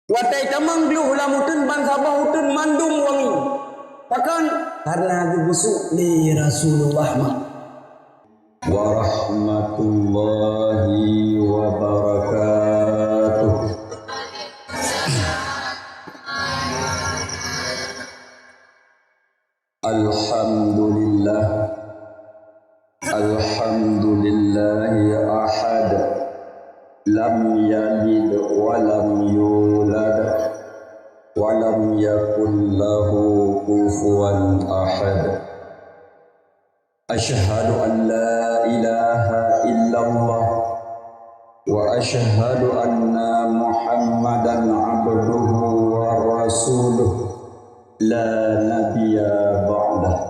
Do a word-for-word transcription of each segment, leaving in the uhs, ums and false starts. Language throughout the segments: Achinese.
Watée tamong gleh lam uteuen, ban saboh uteuen mandum wangi. Pakon? Karena geubeusôk lé Rasulullah ma. Warahmatullahi wabarakatuh. Alhamdulillah. Alhamdulillahi ahad. Lam yalid wa lam yulad. Wa lam yakul lahu kufuwan ahad. Asyhadu an la ilaha illallah. Wa asyhadu anna Muhammadan abduhu wa rasuluh. La nabiyya ba'dah.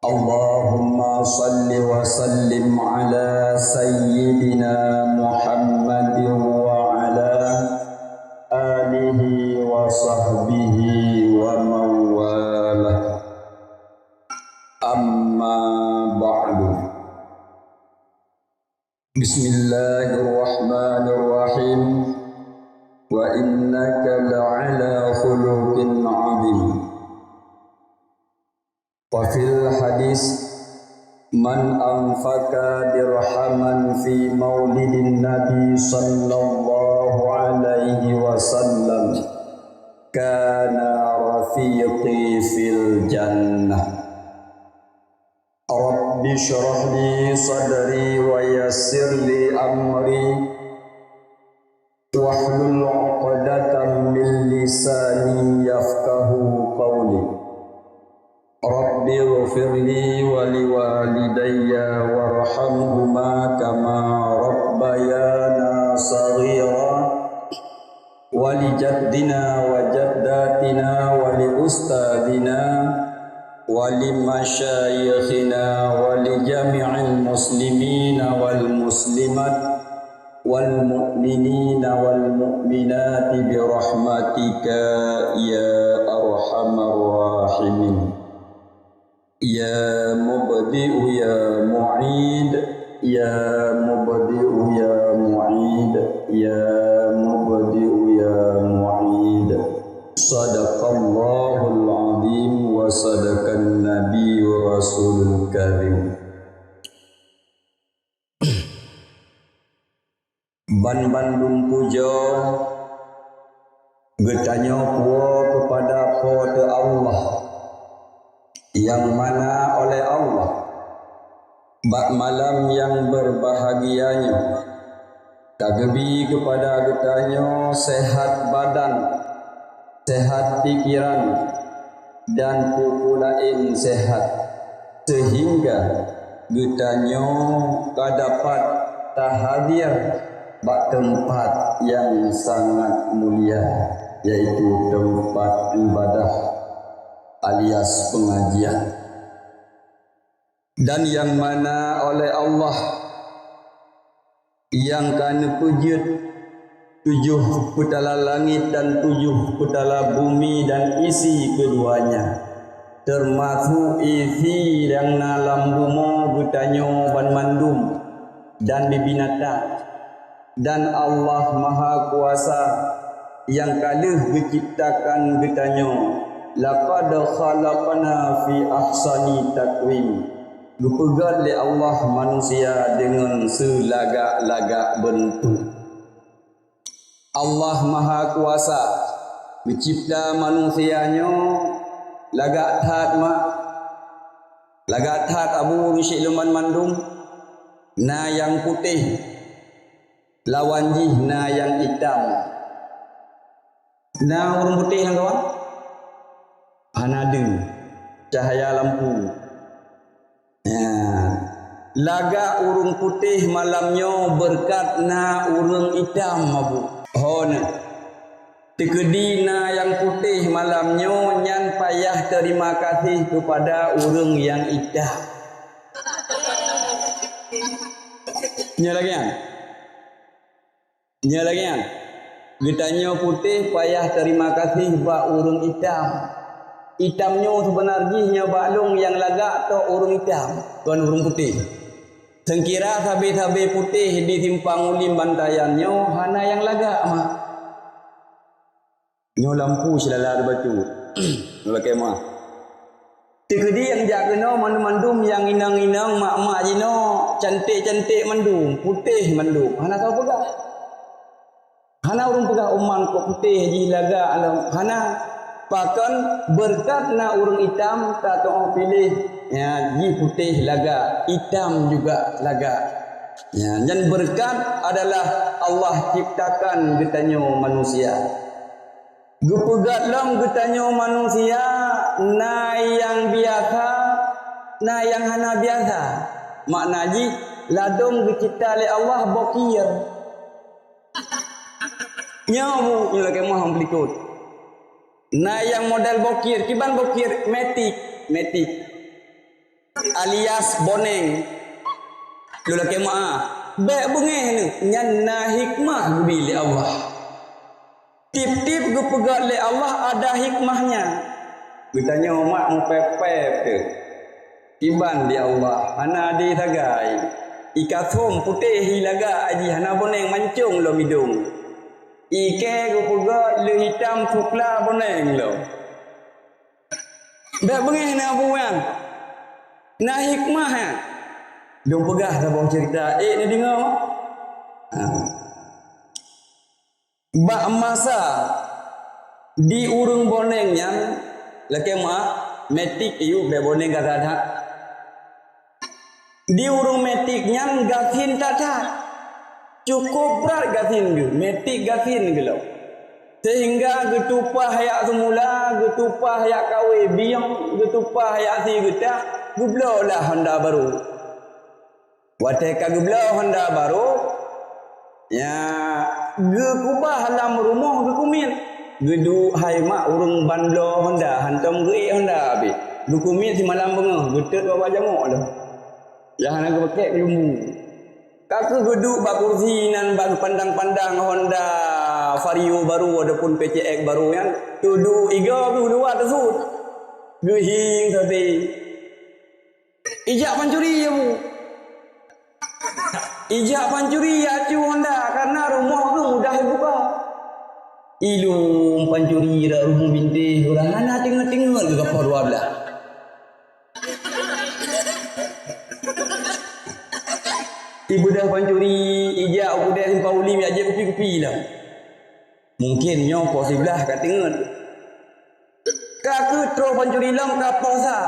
Allahumma salli wa sallim ala sayyidina Muhammadin wa ala alihi wa sahbihi wa mawalah. Amma ba'du. Bismillahirrahmanirrahim. Wa innaka la'ala khuluqin azim. Wa fil hadis, man anfaqa dirhaman fi maulidin Nabi sallallahu alaihi wasallam, kana rafiqi fil jannah. Rabbi shrah li sadri wa yassir li amri. Wahlul 'uqdatam min lisani yafqahu qawli. Rabbighfirli wa liwalidayya warhamhuma kama rabbayana shaghira. Wa li jaddina wa jaddatina wa li ustadzina wa li masyayikhina wa li jami'il muslimina wal muslimat wal mu'minina wal mu'minati bi rahmatika ya arhamar rahimin. Ya mubdi'u ya mu'id, ya mubdi'u ya mu'id, ya mubdi'u ya mu'id. Sadaqallahul azim wa sadaqan nabiyyur rasulul karim. Banbandum pujoe geutanyoe puwoe keupada Po teu Allah, nyang mana oleh Allah, bak malam nyang beurbahagia nyoe, ka geubi keupada geutanyoe seuhat badan, seuhat pikeran, dan peue-peue laén seuhat, seuhingga geutanyoe ka dapat tahadér bak teumpat nyang sangat mulia, yaitu teumpat ibadah alias peungajian. Dan nyang mana oleh Allah nyang ka neupeujeuet tujoh peutala langét dan tujoh peutala bumi dan isi keuduanya, teumasok isi nyang na lam bumoe geutanyoe banmandum dan di binatang. Dan Allah Mahakuasa nyang ka lheueh geucebtakan geutanyoe, laqad khalaqna fi ahsani taqwim, geupeugét lé Allah manusia deungon seulagak-lagak beuntuk. Allah Mahakuasa geucebta manusia nyoe lagak that ma, lagak that Abu Rusyid lôn banmandum, na nyang putéh, lawan jih na nyang itam. Na ureuëng putéh lam kawan? Hana deuh cahya lampu. Ya. Lagak ureuëng putéh malam nyoe beureukat na ureuëng itam, Abu. Ho na. Teukeudi na nyang putéh malam nyoe nyan payah terima kasih keupada ureuëng nyang itam. Nyoe lagée nyan. Nyoe lagée nyan, geutanyoe putéh payah terima kasih bak ureuëng itam. Itam nyoe seubeuna jih nyoe bak lôn nyang lagak tok ureuëng itam, kon ureuëng putéh. Seungkira sabe-sabe putéh di Simpang Ulim Bantayan nyoe hana nyang lagak ma. Nyoe lampu silala teubacut. Nyoe lakée meuah. Teukeudi nyang jak keunoe mandum-mandum nyang inong-inong, mak-mak jinoe, cantik-cantik mandum, putéh mandum. Hana soe peugah. Hana ureuëng peugah uman kok putéh jih lagak lom. Hana. Pakon beureukat na ureuëng itam ka teuoh piléh, ya, jih putéh lagak, itam juga lagak. Ya, nyan beureukat adalah Allah ciptakan geutanyoe manusia. Geupeugét lom geutanyoe manusia na nyang biasa, na nyang hana biasa. Makna jih, ladôm geucipta lé Allah bokir. Nyoe bu, nyoe lakée meuah meupeukot. Na nyang model bokir, kiban bokir metik, metik. Alias boneng. Lôn lakée meuah. Bék beungéh neuh, nyan na hikmah geubi lé Allah. Tiep-tiep geupeugét lé Allah ada hikmahnya. Geutanyoe mak meupép-pép teuh. Kiban di Allah, hana adé sagai. Ikasôm putéh hi lagak jih hana boneng mancong lom idong. Ikée geupeugét leuh itam sukla boneng lom. Bék beungéh na buan. Na hikmah, ha. Lôn peugah saboh cerita, ék neudeungoe? Ha. Bak masa di ureuëng boneng nyan, lakée meuah, metik iyup bék boneng gata that. Di ureuëng metik nyan gasien that-that. Cukôp brat gasien geuh, metik gasien geuh lom. Sehingga geutupah yak seumula, geutupah yak kawé bieng, geutupah yak sie geutah, geubloe lah honda barô. Watée ka geubloe honda barô, ya, geukubah lam rumoh geukumiet. Geuduek hai mak ureuëng ban bloe honda, hantom geuék honda abéh. Geukumiet simalam beungoh, geutot bak jamok lom. Nyang hana geupakék keu lumbu. Ka kheueh geuduek bak kursi nan bak geupandang-pandang honda Vario barô ataupun P C X barô nyan, teuduek igoe geuh luwa teusuet. Geuhieng sabe. Ijak pancuri ya bu. Ijak pancuri ya cu honda karena rumoh geuh mudah ibuka. Ilum pancuri rak rumoh bintéh gula hana tinget-tinget geuh kapoh dua belas. Ibeudah pancuri ijak u keudè simpang ulim yak jép kupi-kupi lah. Mungkin nyoe poh siblaih ka tinget. Ka kheueh troh pancuri lom ka poh sa.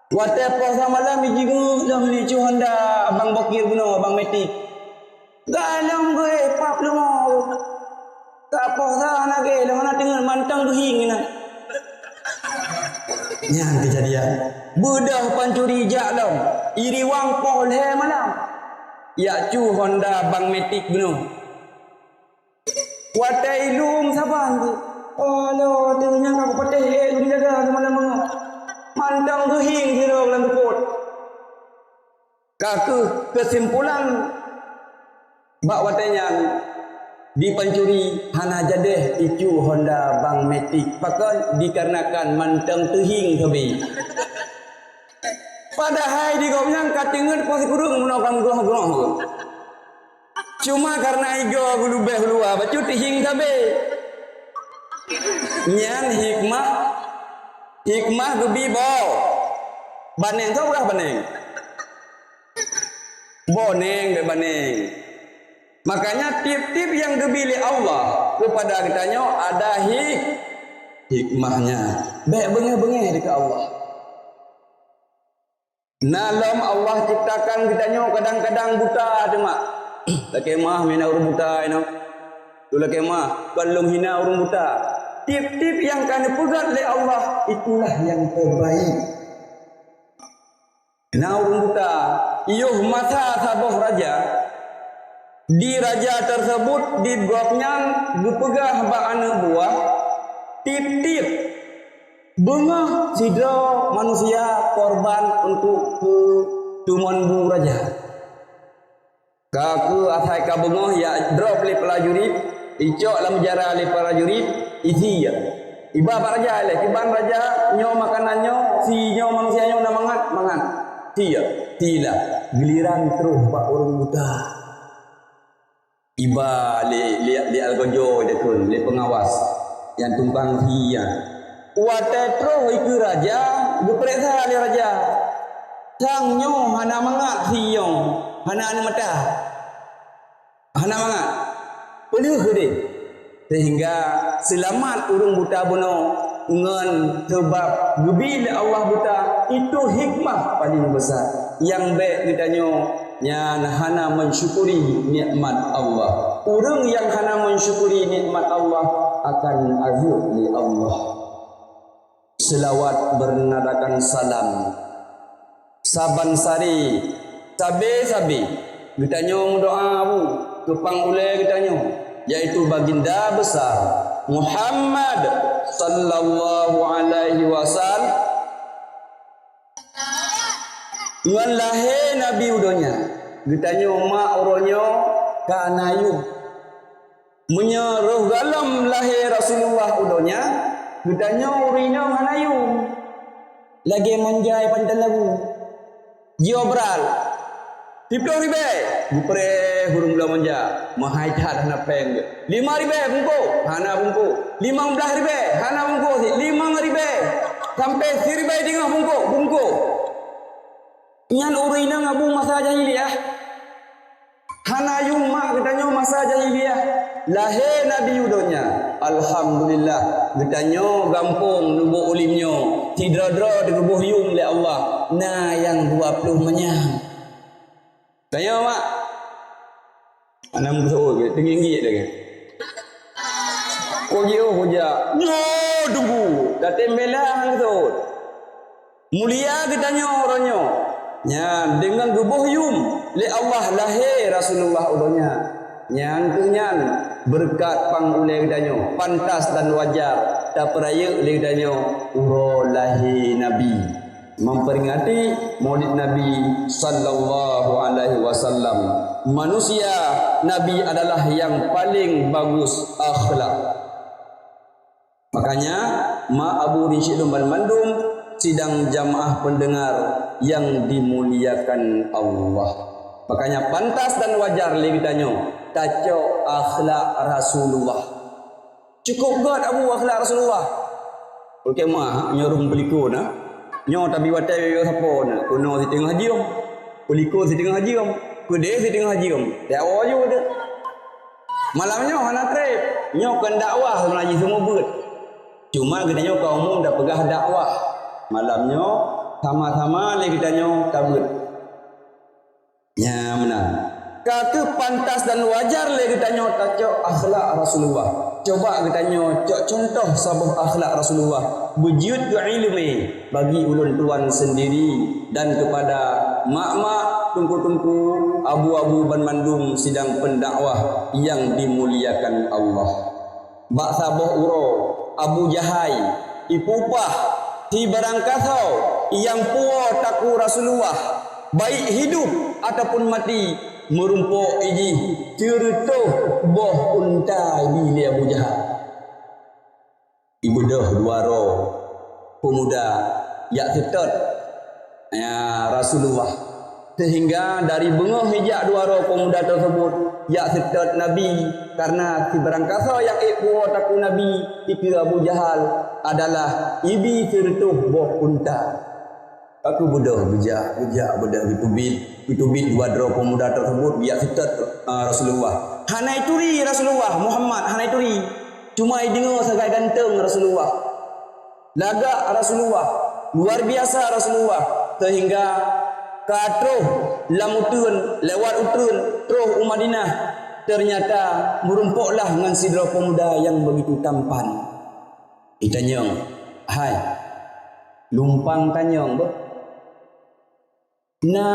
Watée poh sa malam ijingeuk lom lé cu honda abang bokir bunoe abang metik. Galom geuh pap leumo. Ka poh sa na geuh lom hana teungeut mantong geuhieng inan. Nyan keujadian. Beudoh pancuri jak lom. Iriwang poh lhée malam. Yak cu honda abang metik bunoe. Watée ilum saban tu. Alah, tu nyang ka kupatéh ék geujaga seumalam beungoh. Mantong geuhieng sidroe lam seupôt. Ka kheueh keusimpulan bak watée nyan, di pancuri hana jadeh icu honda bang metik. Pakon? Dikarenakan mantong teuhieng sabe. Padahai di gobnyan ka teungeut poh sikureueng meunoe ka meugroh-groh. Cuma karena igoe geulubeh uluwa bacut teuhieng sabe. Nyan hikmah, hikmah geubi boh. Baneng, soe peugah baneng? Boneng bék baneng. Makanya tiep-tiep nyang geubi lé Allah kepada geutanyoe ada hik-, hikmahnya. Bék beungéh-beungéh dekat Allah. Na lom Allah ciptakan geutanyoe kadang-kadang buta teuma. Lakée meuah meuhina ureuëng buta inoe. Tu lakée meuah, kon lôn hina ureuëng buta. Tiep-tiep nyang ka neupeugét lé Allah, itulah yang terbaik. Na ureuëng buta, yoh masa saboh raja, di raja tersebut di gobnyan geupeugah bak aneuëk buah, tiep-tiep beungoh sidroe manusia korban untuk keu teumon bu raja. Ka kheueh asai ka beungoh, yak drob lé prajurit, icok lam jara lé prajurit, isi ya. Iba bak raja ilée, kiban raja, nyoe makanan nyoe, si nyoe manusia nyoe na mangat, mangat. Si ya, si lah. Giliran troh bak ureuëng buta. Iba lé, lé, lé algojo idakun, lé pengawas. Nyang tumpang sie nyan. Watée troh ikeue raja, geupareksa lé raja. Sang nyoe hana mangat sie nyoe, hana aneuk mata. Hana mangat. Peuleueh deh. Sehingga seulamat ureuëng buta bunoe ngon sabab geubi lé Allah buta, itu hikmah paling besar. Nyang bék geutanyoe nyan hana mensyukuri nikmat Allah. Ureuëng nyang hana mensyukuri nikmat Allah akan azeueb lé Allah. Selawat bernadakan salam. Saban sari, sabe-sabe, geutanyoe meudoa bu keu pang ulée geutanyoe, yaitu Baginda Besar Muhammad sallallahu alaihi wasallam. Ngon lahé Nabi u donya, geutanyoe mak uroe nyoe ka na yum. Meunyoe roh galom lahé Rasulullah u donya, geutanyoe ureuëng inong hana yum. Lagée manja i pantan labu. Jiôh brat. Siplôh ribée, geupreh ureuëng bloe manja. Meuhai that hana péng. Lima ribée bungkôh, hana bungkôh. Limong blaih ribée, hana bungkôh cit. Limong ribée, sampoe siribée teungoh bungkôh, bungkôh. Nyan ureuëng inong abu masa jahiliyah. Hana yum mak geutanyoe masa jahiliyah. Lahé Nabi u donya. Alhamdulillah, geutanyoe gampông Lubok Ulim nyoe sidroe-droe teugeubôh yum lé Allah, na nyang dua ploh manyam. Tanyoe mak. Hana meukeusut, teungieng-ngieng lagée. Ko jiôh kujak. Nyoe tunggu, tatém bela hana keusut. Mulia geutanyoe uroe nyoe. Nyan deungon geuboh yum lé Allah lahé Rasulullah u donya. Nyang keu nyan beureukat pang ulée geutanyoe, pantas dan wajar tapeurayeuk lé geutanyoe uroe lahé Nabi. Memperingati Maulid Nabi sallallahu alaihi wasallam. Manusia Nabi adalah yang paling bagus akhlak. Makanya, ma abu rinsyik lôn banmandum sidang jamaah pendengar yang dimuliakan Allah. Makanya, pantas dan wajar lé geutanyoe tacok akhlak Rasulullah. Cukup gét abu akhlak Rasulullah. Oke mah, nyoe rhueng peulikot na. Nyoe tabi watée yoyo sapo na. Keunoe siteungoh jeuem, peulikot siteungoh jeuem, keudeh siteungoh jeuem. Tiap woe ju deh. Malam nyoe hana treb. Nyoe kon dakwah sebenarnya semua buet. Cuma geutanyoe kaum umum dah peugah dakwah. Malam nyoe sama-sama lé geutanyoe tabeuet. Nya meunan. Ka keuh pantas dan wajar lé geutanyoe tacok akhlak Rasulullah. Coba geutanyoe cok contoh saboh akhlak Rasulullah. Beujeuet keu iéleumé bagi ulôn tuan sendiri dan kepada mak-mak, teungku-teungku, abu-abu banmandum sidang pendakwah yang dimuliakan Allah. Bak saboh uroe, Abu Jahai ipeupah sibarang kasoe nyang puwoe takue Rasulullah, baik hidup ataupun mati, meurumpok ijih sireutôh boh unta ibi lé Abu Jahal. Ibeudôh dua droe peumuda jak seutôt, ya, Rasulullah. Sehingga dari beungoh ijak dua droe peumuda teusebut jak seutôt Nabi, karena sibarang kasoe nyang ék puwoe takue Nabi, dikeue Abu Jahal, adalah ibi sireutôh boh unta. Ka keuh beudôh geujak, geujak beudôh geuteubiet, geuteubiet dua droe peumuda teusebut jak seutôt, a, Rasulullah. Hana ituri Rasulullah, Muhammad hana ituri. Cuma ideungoe sagai ganteng Rasulullah. Lagak Rasulullah, luar biasa Rasulullah, sehingga ka troh lam uteuen, lewat uteuen, troh u Madinah, ternyata meurumpoklah ngon sidroe peumuda nyang begitu tampan. Itanyong, "Hai, lumpang tanyong beuh? Na,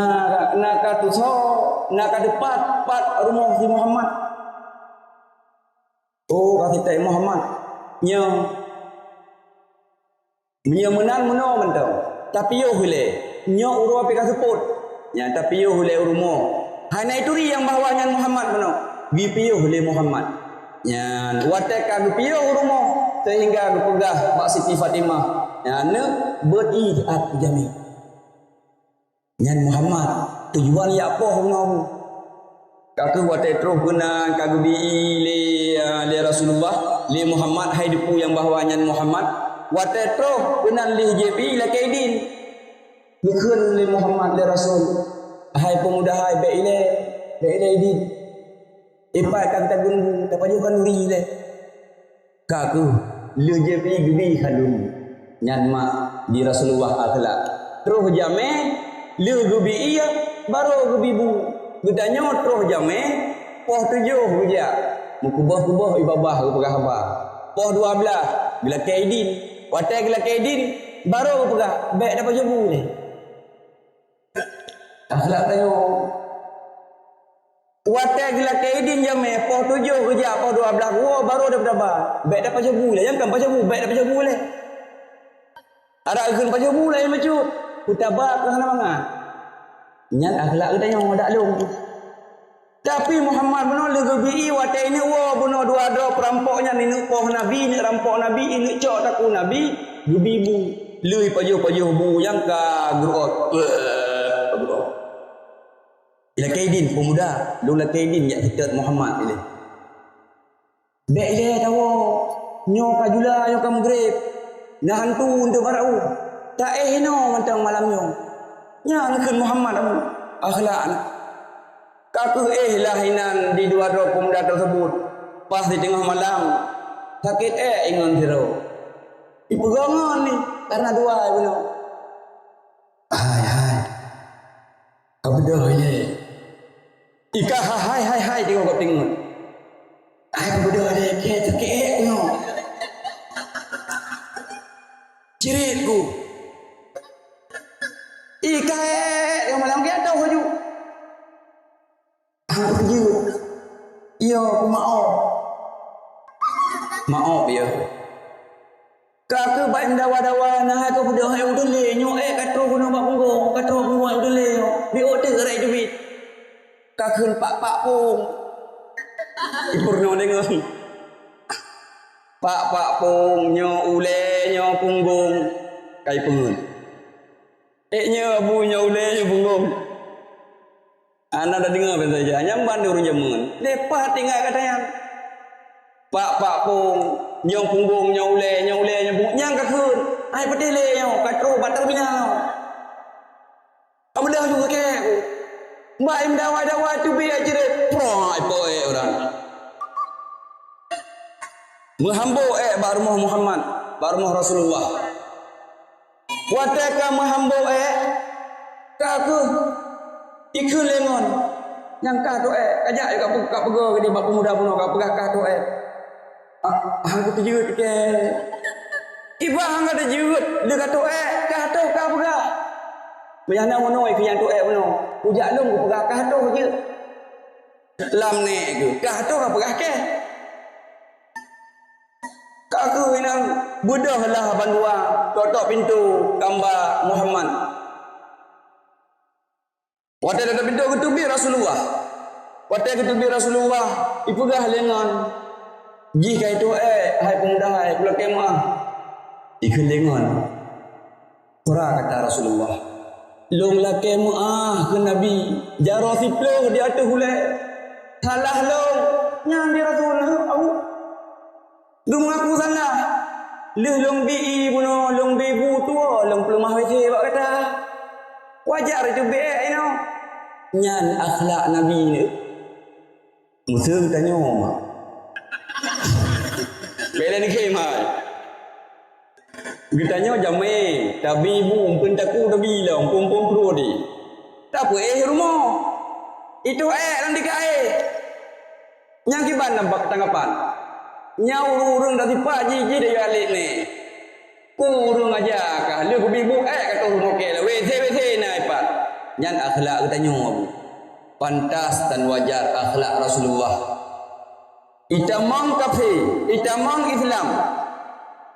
na ka tusoe, na ka teupat pat rumoh si Muhammad?" "Oh, ka sitée Muhammad. Nyoe, meunyoe meunan meunoe mantong, tapiôh ilée. Nyoe uroe pih ka seupôt. Nyan tapiôh ilée u rumoh. Hana ituri nyang bahwa nyan Muhammad meunoe." Geupiôh lé Muhammad. Nyan watée ka geupiôh u rumoh, sehingga geupeugah bak Siti Fatimah, "Nyan aneuëk, beuet ié siat keu jamé." Nyan Muhammad, tujuan jak poh rumoh. Ka keuh watée troh keunan ka geubi lé, lé Rasulullah, Lé Muhammad hai depu nyang bahwa nyan Muhammad, watée troh keunan lé Jibril lakée idin. Geukheun lé Muhammad lé Rasul, "Hai peumuda hai, bék ilée, bék ilée idin. Ipat ka tagun bu, tapajoh khanduri ilée." Ka kheueh lheueh jeuet geubi khanduri. Nyan mak di Rasulullah akhlak. Troh jamé lheueh geubi ié, barô geubi bu. Geutanyoe troh jamé poh tujoh geujak. Meukeubah-keubah ié babah geupeugah haba. Poh dua blaih geulakée idin. Watée geulakée idin, barô geupeugah, "Bék tapajoh bu lé." Akhlak tanyoe. Watée geulakée idin jamé, poh tujoh geujak, poh dua blaih woe barô deuh taba. Bék tapajoh bu lé, nyang kan pajoh bu, bék tapajoh bu lé. Adak geukheun pajoh bu lé, meucut. Peutaba keu hana mangat. Nyan akhlak geutanyoe dak lôn. Tapi Muhammad bunoe lheueh geubi ié watée ineuk woe bunoe dua droe peurampok nyan, ineuk poh Nabi, ineuk rampok Nabi, ineuk cok takue Nabi, geubi bu. Lheueh pajoh-pajoh bu nyang ka geuruot. Geuruot. Ilakée idin peumuda, lôn lakée idin jak seutôt Muhammad ilée. Bék ilée tawoe, nyoe ka jula, nyoe ka meugreb. Na hantu untuk barau. Taéh inoe mantong malam nyoe. Nyan kheun Muhammad Abu akhlak na. Ka kheueh éh lah inan di dua droe peumuda teuseubut. Pas di teungoh malam, sakét ék ingon sidroe. Ipeugah ngon ni, karna dua bunoe. Hai, hai. Ka beudôh ilée. Ika hai, hai, hai, hai, teungoh gob teungoh. Hai, ka beudôh ilée, kée sakét ék nyoe. Cirit ku. Ika ék, nyang malam kée atau laju. Hana peujeuet. Iyo, kumaoh. Maoh, iyo. Ka keuh bak dawa-dawa, na hai keuh peudeuh hai udeueng lé, nyoe ék ka troh keunoe bak punggong, ka troh punggong hai udeueng lé nyoe. Biôk teuk raya teubiet. Ka kheun pak-pak pong. Ipeurunoe deungon. Pak-pak pong, nyoe ulée, nyoe punggong. Ka ipeungeut. Ék nyoe abu, nyoe ulée, nyoe punggong. Hana tadeungoe ban saja, nyang ban ureueng jameun. Leupah tinggai gata nyan. Pak-pak pong, nyang punggong, nyang ulée, nyang ulée, nyang punggong, nyang ka kheun. Hai peutéh lé nyoe, ka troh bak teuminal nyoe. Ka beudôh ju keu kée ku. Mbak im dawai-dawai teubiet cirét, proh, ipoh ék urang. Meuhambô ék bak rumoh Muhammad, bak rumoh Rasulullah. Watée ka meuhambô ék, ka keuh ikheun lé ngon nyang ka troh ék, ka jak ka peu-, ka peugah keu bak peumuda bunoe ka peugah ka troh ék. Ah, hana teujeuet kée. Iba hana teujeuet, lé ka troh ék, ka troh ka peugah. Meunyoe na meunoe ikheun nyang troh ék bunoe, kujak lôn kupeugah ka troh jeuet. Lam nék geuh, ka troh ka peugah kée. Ka keuh inan beudôh lah bandua, tok-tok pintoe kamba Muhammad. Watée tok-tok pintoe geuteubiet Rasulullah. Watée geuteubiet Rasulullah, ipeugah lé ngon, "Jih ka itoh ék, hai peumuda hai, kulakée meuáh." Ikheun lé ngon, peura kata Rasulullah, "Lôn lakée meuáh keu Nabi, jaroe siploh di ateueh ulée. Salah lôn, nyan di Rasul, au." Geumeungaku salah. Lheueh lôn bi ié bunoe, lôn bi bu tuwoe, lôn peuleumah W C bak gata. Wajar teubiet ék inoe. Nyan akhlak Nabi nyoe. Meuseu geutanyoe mak. Bela ni khemai. Geutanyoe jamé, tabi bu, eumpeuen takue tabi lom, pom-pom pruet di. Tapeuéh rumoh. Itoh ék lam tika éh. Nyang kiban lam bak tanggapan. Nyan ureueng-ureueng dak sipat jih, jih dak yue alet nyoe. Ku ureueng aja kah, lheueh geubi bu ék ka troh rumoh kée lé, W C, W C na ipat. Nyan akhlak geutanyoe, Abu. Pantas dan wajar akhlak Rasulullah. Itamong kafé, itamong Islam.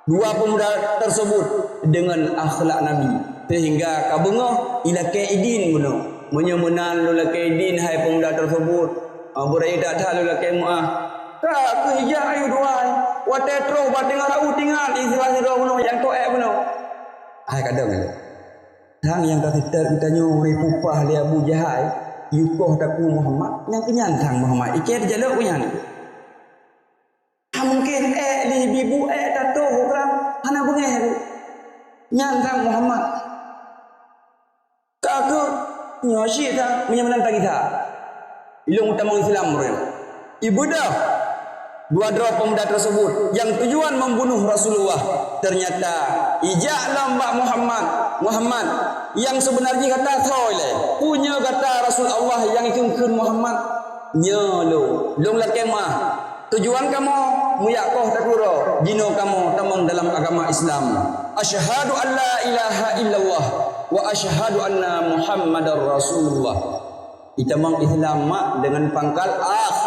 Dua pemuda tersebut dengan akhlak Nabi, sehingga ka beungoh ilakée idin bunoe. Meunyoe meunan lôn lakée idin hai pemuda tersebut, ah, beuraya that-that lôn lakée meuáh. Ka keuh ijak ayue duai, watée troh bak teungoh rayeuk tingat istilah sidroe bunoe nyang toh ék bunoe. Hai kadang ilée. Thang nyang ka seutôt geutanyoe ureuëng pupah lé Abu Jahal, yukoh takue Muhammad, nyang keunyan thang Muhammad, ikée teujalok keunyan. Mungken ék lé bibu ék tato urang hana beungéh tu. Nyan sang Muhammad. Ka keuh nyoe syik that meunyoe meunan tagisa. Ilong utamong Islam meureueng. Ibeudôh dua droe pemuda tersebut yang tujuan membunuh Rasulullah. Ternyata ijak lom bak Muhammad, "Muhammad, nyang seubeuna jih gata soe lé? Peue nyoe gata Rasul Allah nyang ikheun-kheun Muhammad?" "Nyoe lôn, lôn lakée meu'ah. Tujuan kamoe meujak koh takue droe, jinoe kamoe tamong dalam agama Islam. Asyhadu an la ilaha illallah wa asyhadu anna Muhammadar Rasulullah." Itamong Islam mak deungon pangkat akh.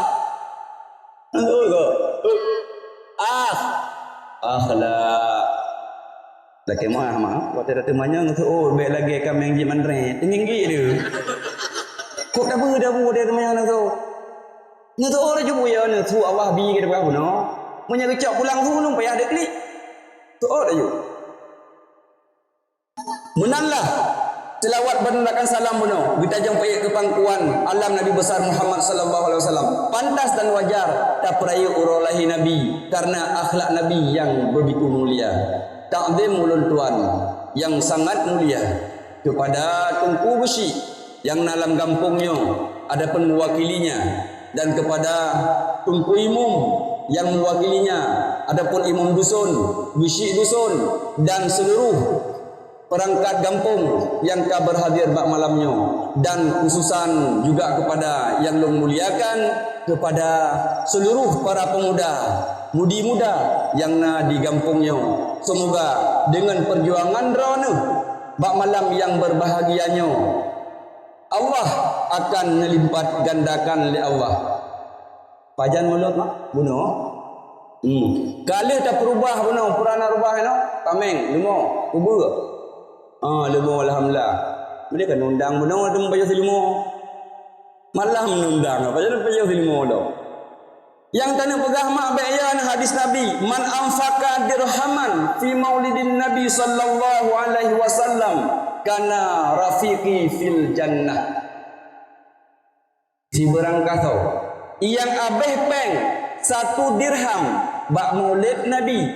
Akh. Akhlak. Lakée meu'ah mak, watée tateumanyong, "Oh, bék lagée kaméng jih mandré, teuminggik tu." Kok tabu-tabu watée teumanyong tu. Nyoe teu'oh laju buya nyoe su Allah bi keu teupeugah bunoe. Meunyoe geucok pulang su lôn payah deuh klik. Teu'oh laju. Meunan lah, seulaweuet beundakan salam bunoe geutajong peuék keu pangkuan alam Nabi Besar Muhammad sallallahu alaihi wasallam. Pantas dan wajar tapeurayeuk uroe lahé Nabi kareuna akhlak Nabi nyang beugitu mulia. Takzim ulôn tuan nyang sangat mulia keupada Teungku Geusyik nyang na lam gampông nyoe, adapun meuwakilinya, dan keupada Teungku Imum nyang meuwakilinya, adapun Imum Duson, Geusyik Duson, dan seuluruh peurangkat gampông nyang ka beurhadir bak malam nyoe, dan khususan juga keupada nyang lôn muliakan, keupada seuluruh para peumuda, mudi muda nyang na di gampông nyoe. Seumoga deungon peurjuangan droeneuh bak malam nyang beurbahagia nyoe, Allah akan neulipat gandakan lé Allah. Pajan mulod mak? Bunoe. Hmm. Ka lheueh tapeureubah bunoe, peue na reubah inoe? Kaméng, leumo, ubeue. Ah, leumo alhamdulillah. Meunyoe ka nundang bunoe, teuma pajoh si leumo. Malam nundang, pajoh, pajoh si leumo lom. Nyang taneuk peugah mak bék ya na hadis Nabi, "Man anfaqa dirhaman fi maulidin Nabi sallallahu alaihi wasallam kana rafiqi fil jannah." Sibeurangkasoe nyang abéh péng satu dirham bak maulid Nabi,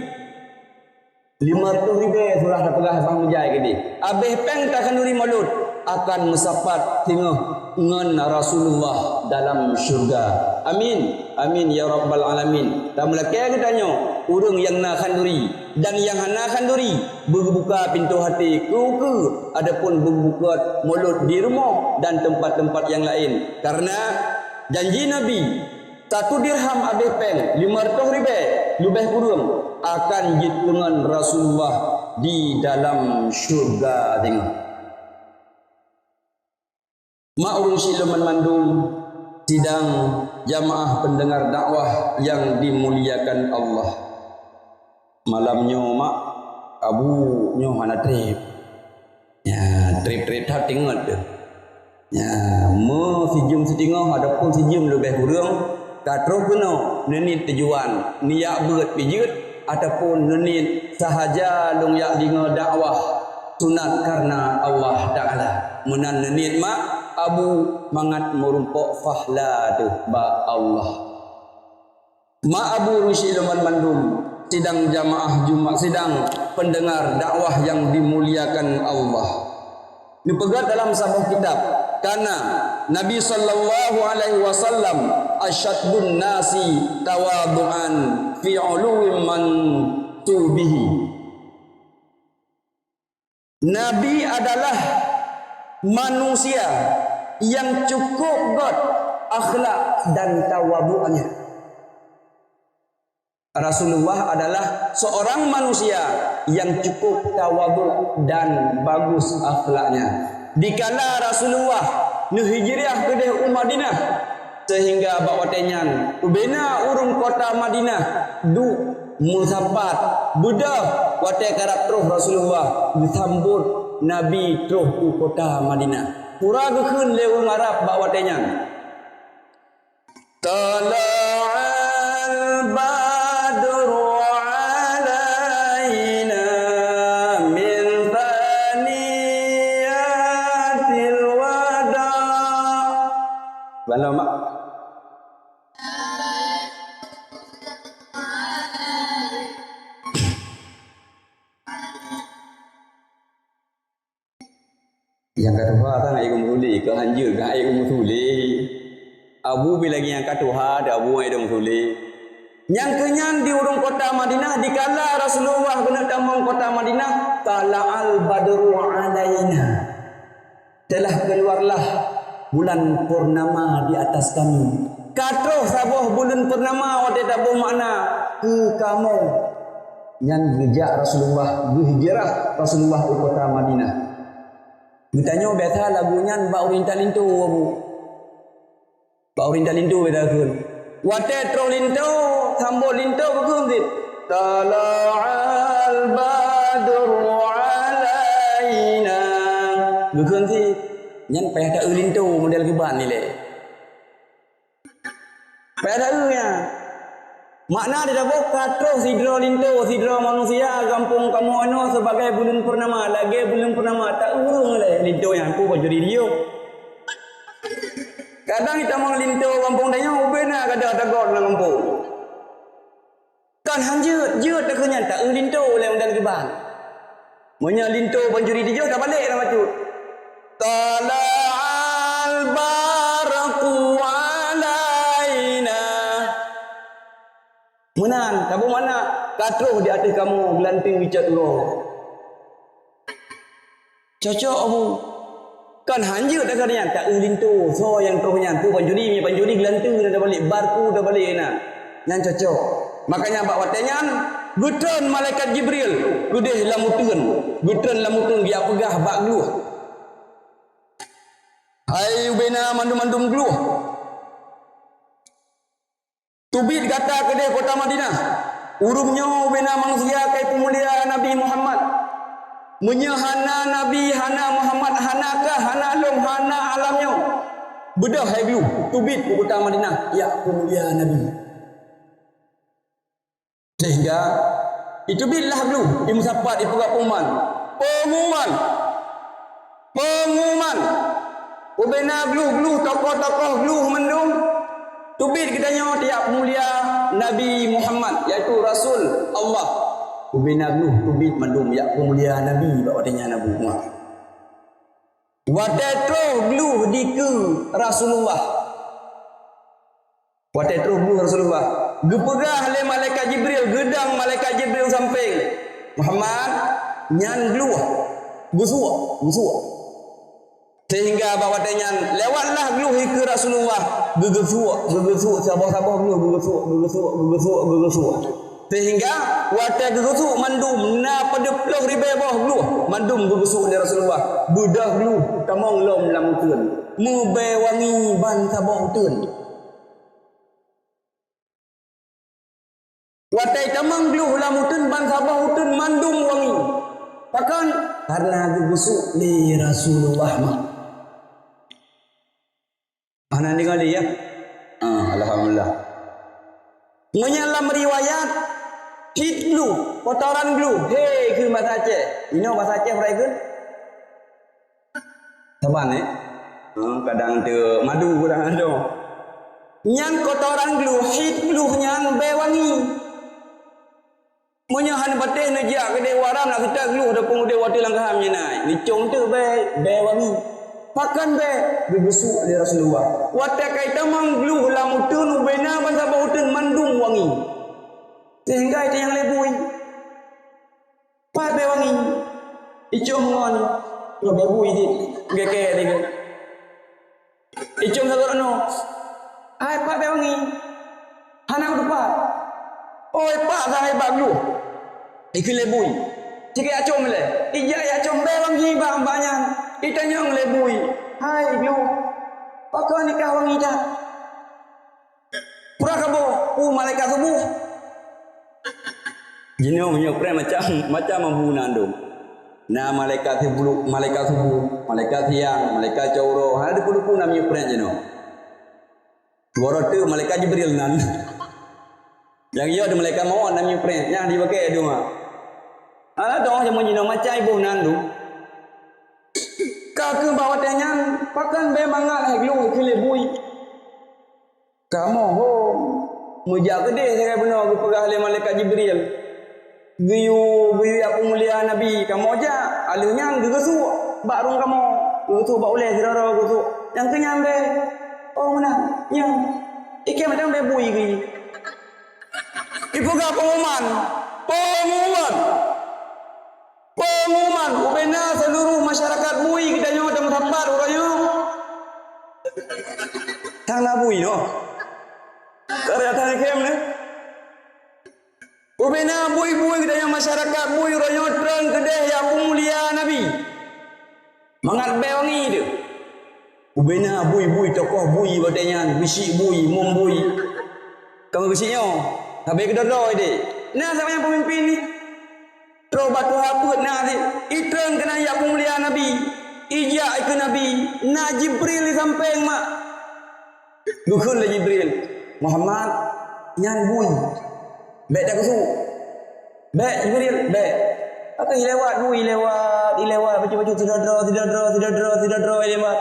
lima ratus ribée surah tapeugah bang mujai keudeh. Abéh péng takhanduri maulud akan meusapat singoh ngon Rasulullah dalam syurga. Amin. Amin ya rabbal alamin. Tameulakée geutanyoe ureuëng nyang na khanduri dan nyang hana khanduri, beubuka pintoe até keu-keu, adapun beubuka maulud di rumoh dan teumpat-teumpat nyang laén. Kareuna janji Nabi, satu dirham abéh péng lima ratus ribée leubeh kureueng akan jiteungon Rasulullah di dalam syurga singoh. Mak ureuëng sileumon mandum, sidang jamaah pendengar dakwah yang dimuliakan Allah. Malam nyoe mak, abu nyoe hana treb. Ya, treb-treb that ingat deh. Ya, meu sijeuem sitingoh ataupun sijeuem leubeh kureueng, ka troh keunoe neuniet tujuan, neujak beuet pijeut ataupun neuniet sahaja lôn jak deungoe dakwah sunat karena Allah Taala. Meunan neuniet mak, abu mangat meurumpok fahla teuh bak Allah. Mak abu rusi leumon mandum, sidang jamaah Jumat, sidang pendengar dakwah yang dimuliakan Allah. Neupeugah dalam saboh kitab, kana Nabi sallallahu alaihi wasallam asyaddun nasi tawadu'an fi uluwi mansubihi. Nabi adalah manusia yang cukup göt akhlak dan tawaduknya. Rasulullah adalah seorang manusia yang cukup tawaduk dan bagus akhlaknya. Dikala Rasulullah neuhijriah keudeh u Madinah, sehingga bak watée nyan ubena ureuëng kota Madinah duek meusapat, beudôh watée karab troh Rasulullah geusambot Nabi troh u kota Madinah. Pura geukheun lé ureuëng Arab bak watée nyan, "Tala'al badru 'alaina min thaniyatil wada'." Bala mak. Nyang ka tuha tan aneuk murit, keu hanjeuet keu aneuk murit. Abu pi lagèe nyang ka tuha, di Abu aneuk murit. Nyang keu nyan di ureueng kota Madinah, dikala Rasulullah keuneuk tamong kota Madinah, tala'al badru alaina. Telah keluarlah bulan purnama di atas kami. Ka troh saboh buleuen purnama watèe taboh makna keu kamoe. Nyan geujak Rasulullah, geuhijrah Rasulullah u kota Madinah. Geutanyoe biasa lagu nyan bak ureueng intat linto, Abu. Bak ureueng intat linto biasa kheun. Watèe troh linto, sambot linto geukheun cit, "Tala'al badru alaina." Geukheun cit. Nyan payah taeu linto model kiban ilèe. Payah taeu nyan. Makna di saboh ka troh sidroe linto, sidroe manusia gampông kamoe nyoe sibagai buleuen purnama, lagèe buleuen purnama, taeu ureueng lé linto nyan, peue pancuri di jih. Kadang itamong linto gampông tanyoe, ubé na gadôh tagot lam gampông. Kan hanjeuet, jeuet takheun nyan, taeu linto lé model kiban. Meunyoe linto pancuri di jih, tabalek lam bacut. Tala'al barqu alaina. Meunan, taboh makna, ka troh di ateueh kamoe geulanteue geucot uroe. Cocok, Abu. Kan hanjeuet takheun nyan, taeu linto, soe nyang troh nyan, peue pancuri, meunyoe pancuri geulanteue na tabalek, barqu tabalek na. Nyan cocok. Makanya bak watèe nyan, geutreun malaikat Jibril keudeh lam uteuen, geutreun lam uteuen geujak peugah bak gluih. Hai ubé na mandum-mandum gluih. Teubiet gata keudeh kota Madinah. Ureueng nyoe ubé na manusia ka ipeumulia Nabi Muhammad. Meunyoe hana Nabi, hana Muhammad, hana kah, hana lôn, hana alam nyoe. Beudôh hai gluih, teubiet u kota Madinah, jak peumulia Nabi. Sehingga iteubiet lah gluih, imeusapat, ipeugah pengumuman. Pengumuman! Pengumuman! Ubé na gluih-gluih, tokoh-tokoh gluih mandum, teubiet geutanyoe jak peumulia Nabi Muhammad, yaitu Rasul Allah. Ubé na gluih teubiet mandum jak peumulia Nabi bak watèe nyan, Abu Umar. Watèe troh gluih dikeue Rasulullah. Watèe troh gluih Rasulullah, geupeugah lé malaikat Jibril, geudong malaikat Jibril sampéng, "Muhammad, nyan gluih, geusuek, geusuek." Sehingga bak watèe nyan, lewatlah gluih dikeue Rasulullah, geugeusuek, geugeusuek, saboh-saboh gluih geugeusuek, geugeusuek, geugeusuek, geugeusuek. Sehingga watèe geugeusuek mandum na padub ploh ribèe boh gluih, mandum geugeusuek lé Rasulullah. Beudôh gluih tamong lom lam uteuen, meubèe wangi ban saboh uteuen. Watèe tamong gluih lam uteuen ban saboh uteuen mandum wangi. Pakon? Karena geugeusuek lé Rasulullah mah. Hana deungoe lé, ya? Ah, alhamdulillah. Meunyoe lam riwayat, hit gluih, kotoran gluih, he, keu basa Aceh. Inoe basa Aceh peue kheun? Saban, eh? Ah, kadang teu madu, kadang ada. Nyan kotoran gluih, hit gluih nyan bèe wangi. Meunyoe hana patéh neujak keudeh u haram, nak seutôt gluih, adapun udeb watèe lam keuham nyan na, neucong teuk bèe, bèe wangi. Pakon bèe? Geugeusuek lé Rasulullah. Watèe ka itamong gluih lam uteuen, ubé na ban saboh uteuen mandum wangi. Sehingga itanyong lé bui, "Pat bèe wangi?" Icom ngon, ngon bèe bui cit, geukheun lagèe. Icom sagoe droeneuh, "Hai, pat bèe wangi?" "Hana kuteupat." "Oi, pat sagai bak gluih." Ikheun lé bui, "Cikheun jak com lé." Ijak jak com, bèe wangi bak, bak nyan. Itanyong lé bui, "Hai gluih, pakon i kah wangi that?" Pura kaboh, "Peue malaikat suboh." Jinoe meunyoe preh macam, macam abu na dum. Na malaikat sibulu-, malaikat suboh, malaikat siang, malaikat cot uroe, hana deungon-deungon na meunyoe preh jinoe. Uroe teuk malaikat Jibril nan. Nyang yo di malaikat mawöt na meunyoe preh, nyan di pakai dum. Hana dong jameun jinoe macam iboh na dum. Ka keuh bak watèe nyan, pakon bèe mangat hai gluih keu lé bui. Kamoe hom meujak keudeh sagai bunoe geupeugah lé malaikat Jibril. Geuyue, geuyue jak peumulia Nabi, kamoe jak, 'oh lheueh nyan geugeusuek bak rueng kamoe. Geusuk bak ulèe sidroe-droe geusuk. Nyang keu nyan bèe. Oh, meunan. Nyan. Ikèe mantong bèe bui geuh. Ipeugah pengumuman. Pengumuman. Pengumuman. Ubena seluruh masyarakat bui geutanyoe dan meusapat uroe nyoe. Tang na bui noh. Karya tang ikem neh. Ubena bui-bui geutanyoe masyarakat bui uroe nyoe treun keudeh jak peumulia Nabi. Mangat bèe wangi teuh. Ubena bui-bui tokoh bui watèe nyan, beusyik bui, mum bui. Ka meukeusik nyoe, sabe keudroe-droe deh. Na sabe nyang peumimpin nyoe. Troh bak tuha peuet na sit. Itreun keunan jak peumulia Nabi. Ijak ikeue Nabi. Na Jibril di sampéng mak. Geukheun lé Jibril, "Muhammad, nyan bui. Bèk tageusuk." "Bèk, Jibril, bèk." Maka ilewat bui, ilewat, ilewat, bacut-bacut, sidroe-droe, sidroe-droe, sidroe-droe, sidroe-droe, ilewat.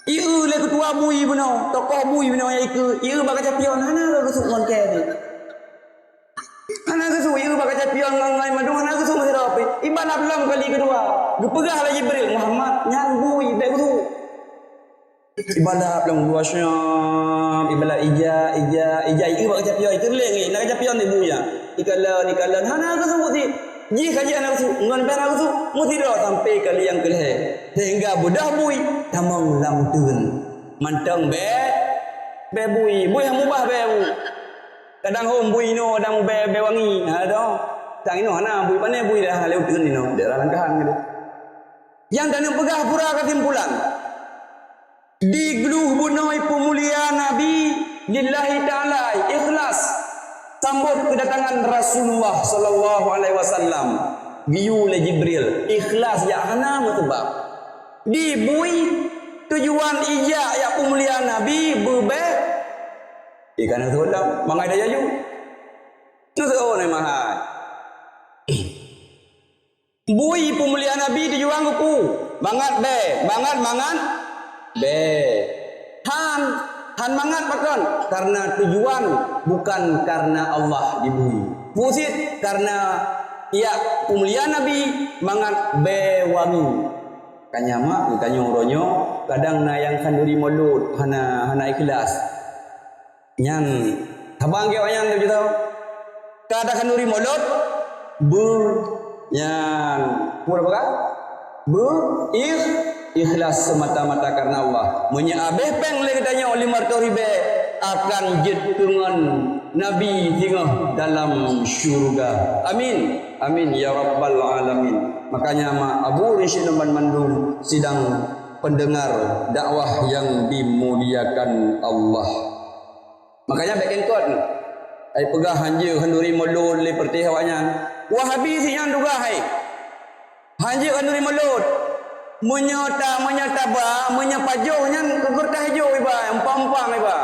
Ieu lé keutua bui bunoe, tokoh bui bunoe nyang ikeue, ieu bak kaca pion, hana geusuk ngon kèe teuh. Hana geusuk, ieu bak kaca pion ngon, ngon mandum, hana geusuk meusidroe pih. Ibalap lom kali keudua. Geupeugah lé Jibril, "Muhammad, nyan bui, bèk geusuk." Ibalap lom dua syam, ibalap ija, ija, ija, ieu bak kaca pion, iteuleng, na kaca pion di bui nyan. Ikalon, ikalon, hana geusuk sit. Jih ka jih hana geusuk, ngon bèe hana geusuk, meusidroe sampoe kali nyang keulhèe. Sehingga beudôh bui tamong lam uteuen. Mantong bèe, bèe bui, bui han mubah bèe bui. Kadang hom bui inoe, kadang bèe, bèe wangi. Ha, dong. Tang inoe hana bui, pané bui dah lé uteuen inoe, daerah Langkahan gitu. Nyang taneuk peugah pura keusimpulan. Di gleh bunoe peumulia Nabi lillahi ta'ala, ikhlas sambot keudatangan Rasulullah sallallahu alaihi wasallam. Geuyue lé Jibril, ikhlas jak hana meuseubab. Di bui tujuan ijak jak peumulia Nabi beubèe. Ikan tu dah mangai dah jaju. Tu tu ni mahai. Bui peumulia Nabi tujuan keupeue? Mangat bèe, mangat, mangat bèe. Han, han mangat pakon? Karena tujuan bukan karena Allah dibui. Peue sit karena jak peumulia Nabi mangat bèe wangi. Ka nyan mak, geutanyoe uroe nyoe, kadang na nyang khanduri mulod hana, hana ikhlas. Nyan, haba gét awaknyan laju tau. Ka takhanduri mulod, beu, nyan, peue peugah? Beu, ikh, ikhlas semata-mata karena Allah. Meunyoe abéh péng lé geutanyoe limong reutôh ribèe, akan jeuet keu ngon Nabi singoh dalam syeuruga. Amin. Amin ya rabbal alamin. Makanya mak, Abu Risyid Bandung sidang pendengar dakwah yang dimuliakan Allah. Makanya bèk kengkot nyoe. Ai peugah hanjeuet khanduri mulod lé peureuté awaknyan. Wahabi sit nyan tugaih hai. Hanjeuet khanduri mulod. Meunyoe ta, meunyoe taba, meunyoe pajoh nyan keu keureutah ijo iba, umpang-umpang iba.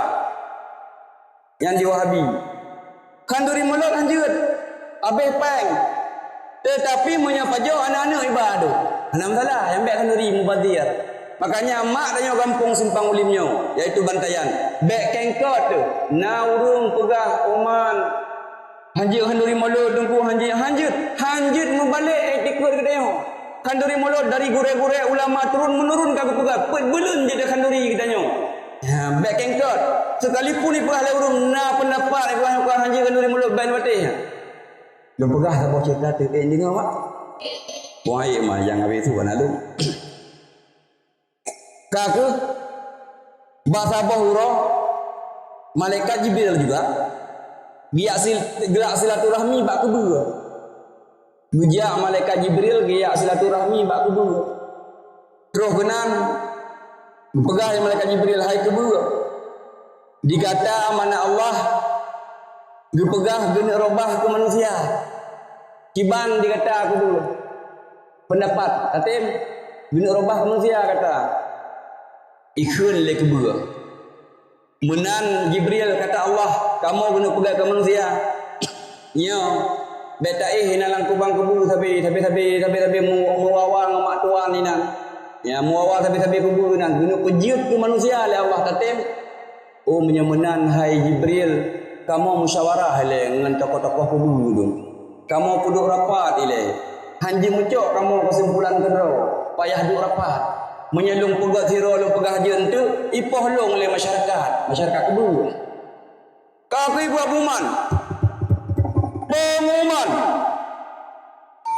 Nyan di Wahabi. Khanduri mulod hanjeuet. Abéh péng. Teutapi meunyoe pajoh aneuk-aneuk iba tu, hana masalah, nyang bèk khanduri mubazir. Makanya mak tanyoe gampông Simpang Ulim nyoe, yaitu Bantayan, bèk kengkot teuh. Na ureueng peugah, "Oman, hanjeuet khanduri mulod Teungku, hanjeuet, hanjeuet." Hanjeuet meubalek iktikeuet geutanyoe. Khanduri mulod dari gurèe-gurèe ulama turun-menurun ka geupeugah, peuet buleuen jeuet khanduri geutanyoe. Ya, bèk kengkot. Sekalipun ipeugah lé ureueng na peundapat ipeugah hanjeuet khanduri mulod, bèk neupatéh. Lôn peugah saboh cerita teuh, eh, deungoe, mak. Wahai mak, nyang habéh su hana lôn. Ka keuh, bak saboh uroe, malaikat Jibril juga geujak sil-, geujak silaturahmi bak keubeue. Geujak malaikat Jibril geujak silaturahmi bak keubeue. Troh keunan, geupeugah lé malaikat Jibril, "Hai keubeue, di gata mangat Allah geupeugah geuneuk robah keu manusia. Kiban di gata keubeue peundapat, tatem geuneuk robah keu manusia gata?" Ikheun lé keubeue, "Meunan Jibril, kata Allah, kamoe geuneuk peugah keu manusia. Nyoe, bèk taéh inan lam kubang keubeue sabe, sabe, sabe, sabe, sabe meu-, meuwawa ngon mak tuan inan. Ya, meuwawa sabe-sabe keubeue inan, geuneuk peujeuet keu manusia lé Allah, tatem." "Oh, meunyoe meunan, hai Jibril, kamoe musyawarah ilèe ngon tokoh-tokoh keubeue dum. Kamoe peuduek rapat ilèe. Hanjeuet meucok kamoe keusimpulan keudroe. Payah duek rapat. Meunyoe lôn peugah sidroe, lôn peugah jeuet enteuk, ipoh lôn lé masyarakat, masyarakat Kubu. Ka kui buat buman. Pengumuman.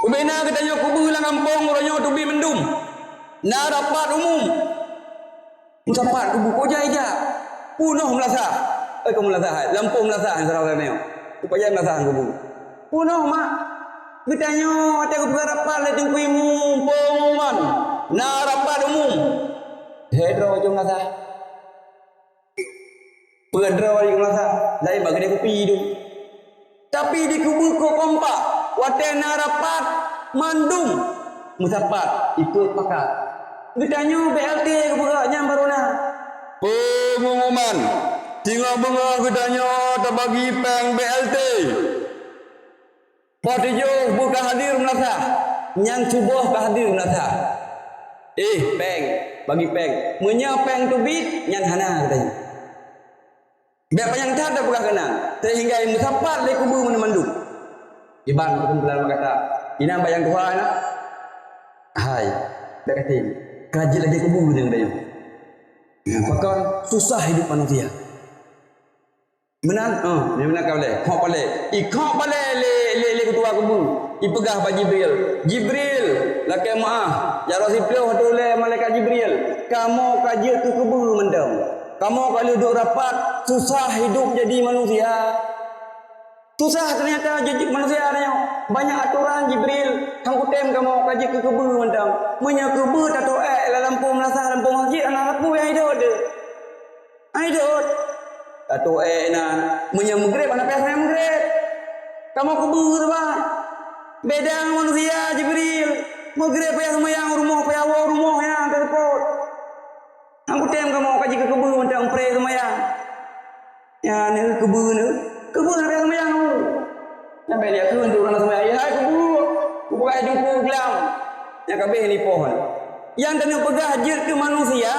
Ubena geutanyoe Kubu lam gampông uroe nyoe teubiet mandum. Na rapat umum. Meusapat Kubu, kok jai jak? Peunoh meulasah. Eh, kon meulasah, hai. Lampôh meulasah, hai, saudara-saudara nyoe. Kok jai meulasah Kubu? Peunoh, mak. Geutanyoe watèe geupeugah rapat lé Teungku Imum, pengumuman. Na rapat umum. Hei, droe jeuet meulasah. Peue droe jeuet meulasah? Laén bak keudè kupi tu. Tapi di Kubu kok kompak, watèe na rapat, mandum meusapat, ikôt pakat. Geutanyoe B L T geupeugah nyan barô na. Pengumuman, singoh beungoh geutanyoe tabagi péng B L T. Poh tujoh beu ka hadir meulasah, nyan suboh ka hadir meulasah. Eh, péng, bagi péng. Meunyoe péng teubiet, nyan hana geutanyoe. Bèk panyang that tapeugah keunan, sehingga meusapat lé Kubu mandum. Iban kesimpulan meukatai, inan bayang Tuhan, hai, bèk katem, ka jeuet lagèe Kubu nyan dayah. Nah, pakon susah hidup manusia. Meunan, oh, ni meunan ka palèe, hok palèe. Ikhok palèe lé, lé, lé keutua Kubu. Ipeugah bak Jibril, "Jibril, lakèe meu'ah, jaroe siplôh ateueh ulèe malaikat Jibril, kamoe ka jeuet keu Kubu mantong. Kamoe ka lheueh duek rapat, susah hidup jadi manusia. Susah teunyata jadi manusia nyoe. Banyak atoran Jibril, han kutem kamoe ka jeuet keu Kubu mantong. Meunyoe Kubu tatoh èk lam lampôh meulasah, lampôh masjid, hana peue nyang idot deuh." Hai dot. Tatoh èk nan. Meunyoe Maghrib, hana payah seumayang Maghrib. Kamoe Kubu teuh, bah. Beda ngon manusia, Jibril. Maghrib payah seumayang, rumoh payah woe, rumoh nyan teuseupôt. Han kutem kamoe ka jeuet keu Kubu mantong pré seumayang. Nyan nyoe Kubu nyoe. Kubu hana payah seumayang. Nyang bèk lé kheun tu ureueng seumayang, "Hai Kubu, Kubu hai Teungku glam." Nyang ka abéh nipoh nyan. Nyang taneuk peugah jeuet keu manusia,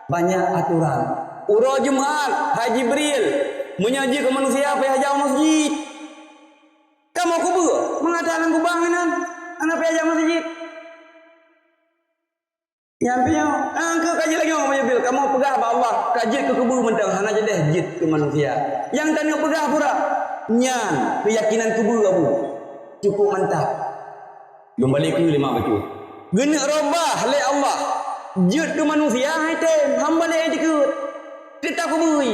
banyak atoran. Uroe Jumat, hai Jibril, meunyoe jeuet keu manusia payah jak u masjid. Kamoe Kubu, mangat that lam kubang nyan, hana payah jak masjid. Nyan pih nyoe, ah, keu ka jeuet lagèe nyoe, Jibril, kamoe peugah bak Allah, ka jeuet keu Kubu mantong, hana jadeh jeuet keu manusia. Nyang taneuk peugah pura, nyan keuyakinan Kubu, Abu. Cukup mantap. Lôn balek keu lima bacut. Geuneuk robah lé Allah, jeuet keu manusia, hai tem, hamba lé dikeue. Teutap Kubu.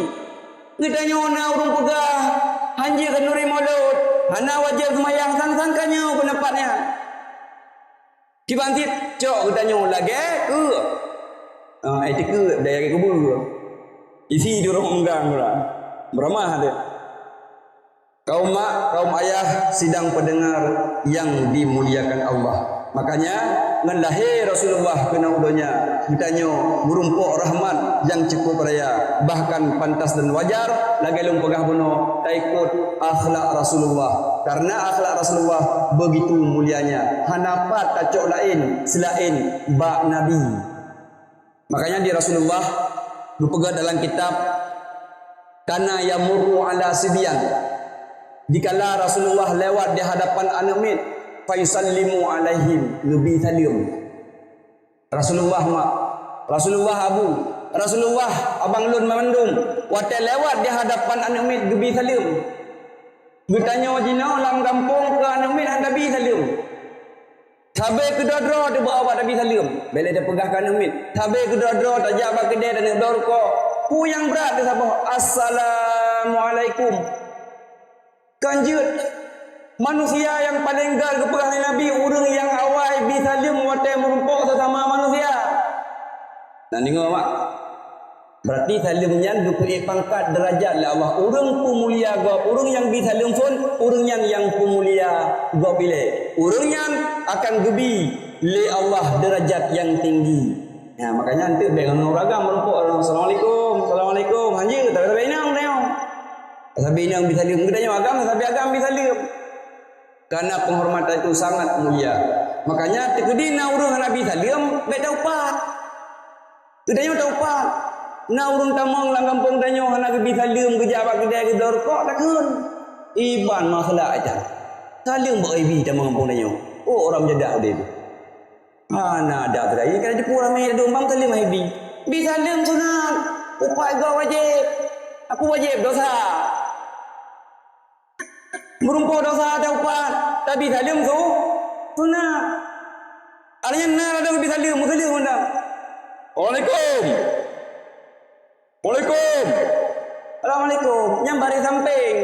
Geutanyoe na ureueng peugah, han jeuet keu nuri mulod, hana wajéb seumayang, sang-sang ka nyoe peundapat nyan. Kiban cit cok geutanyoe lagèe keu, ah, eh, tikeue daya kubu. Isi di rumoh meunggang uroe. Beuramah teuh. Kaum mak, kaum ayah, sidang pendengar yang dimuliakan Allah. Makanya, ngon lahé Rasulullah keunoe u donya, geutanyoe meurumpok rahmat nyang cukup raya, bahkan pantas dan wajar, lagèe lôn peugah bunoe, taikot akhlak Rasulullah. Karena akhlak Rasulullah begitu mulianya, hana pat tacok laén seulaén bak Nabi. Makanya di Rasulullah geupeugah dalam kitab, "Kana yamurru ala sibyan." Dikala Rasulullah lewat di hadapan aneuk miet, "Fayusallimu alaihim," neubi saleuem. Rasulullah mak, Rasulullah abu, Rasulullah abang lôn mandum, watèe lewat di hadapan aneuk miet geubi saleuem. Geutanyoe jinoe lam gampông keu aneuk miet hana bi saleuem. Sabe keudroe-droe teuh bak awak tabi saleuem. Bèk lé tapeugah keu aneuk miet. Sabe keudroe-droe tajak bak keudè taneuk bloe rukok. Peue nyang brat teuh saboh, "Assalamualaikum." Kan jeuet. Manusia nyang paleng gèt geupeugah lé Nabi, ureueng nyang awai bi saleuem watèe meurumpok sesama manusia. Na deungö, mak? Berarti saleuem nyan geupeuék pangkat deurajat lé Allah. Ureueng peumulia gob, ureueng nyang bi saleuem phon, ureueng nyan nyang peumulia gob ilèe. Ureueng nyan akan geubi lé Allah deurajat nyang tinggi. Nah, makanya eunteuk bèk ngon ureueng agam meurumpok, "Assalamualaikum, assalamualaikum." Hanjeuet, tapi sabe inong, inong. Sabe inong bi saleuem, geutanyoe agam, sabe agam bi saleuem. Karena penghormatan itu sangat mulia. Makanya, teukeudi na ureueng hana bi saleuem, bèk taupat. Geutanyoe taupat. Na ureueng tamong lam gampông tanyoe hana geubi saleuem, geujak bak keudè geubloe rukok, takheun. Iban makhlak nyan. Saleuem bak ibi tamong gampông tanyoe. Oh, orang jadah udeb. Hana adab lagèe nyan, ka jipeuramè ladôm bang saleuem Mahydi. Bi saleuem sunat, upat gob wajéb. Aku wajéb dosa. Meureumpok dosa ata upat, tapi saleuem su-, sunat. Artinya na ladôm bi saleuem, meusaleuem undang. Assalamualaikum. Assalamualaikum. Assalamualaikum. Nyan baréh sampéng.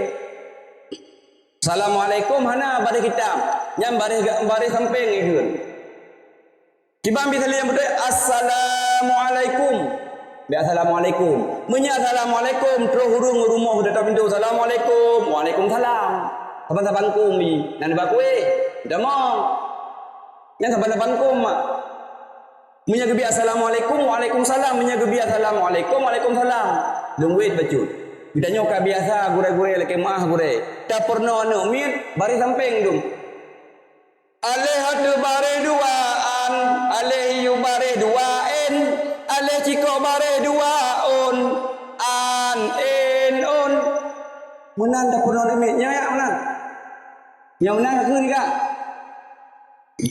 Assalamualaikum hana baréh kitab. Nyan baréh ga-, baréh sampéng ikheun. Kiban bi saleuem beutôi, "Assalamualaikum." Bi assalamualaikum. Meunyoe assalamualaikum, troh ureueng rumoh geutatap pintoe, "Assalamualaikum." "Waalaikumsalam." Saban-saban kôm bi. Nan ba kueh. Damong. Nyan saban-saban kôm mak. Meunyoe geubri assalamualaikum, waalaikumsalam. Meunyoe geubri assalamualaikum, waalaikumsalam. Lôn wét bacut. Geutanyoe ka biasa gurèe-gurèe lakèe meu'ah gurèe. Tapeurunoe aneuk miet, baréh sampéng dum. Aléh ateueh baréh dua an, aléh yue baréh dua en, aléh cikok baréh dua on, an, en, on. Meunan tapeurunoe aneuk miet, nyan meunan. Nyan meunan ka kheun kah?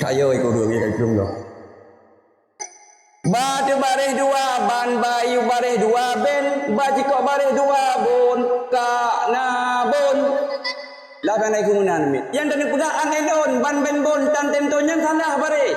Ka yo ikôt ureueng, ka kheun lom. Ba ateueh baréh dua ban, ba yue baréh dua ben, ba cikok baréh dua bon, ka na bon. Lah ban ikôt meunan miet. Nyang taneuk peugah an en on, ban ben bon, tan ten ton nyan salah baréh.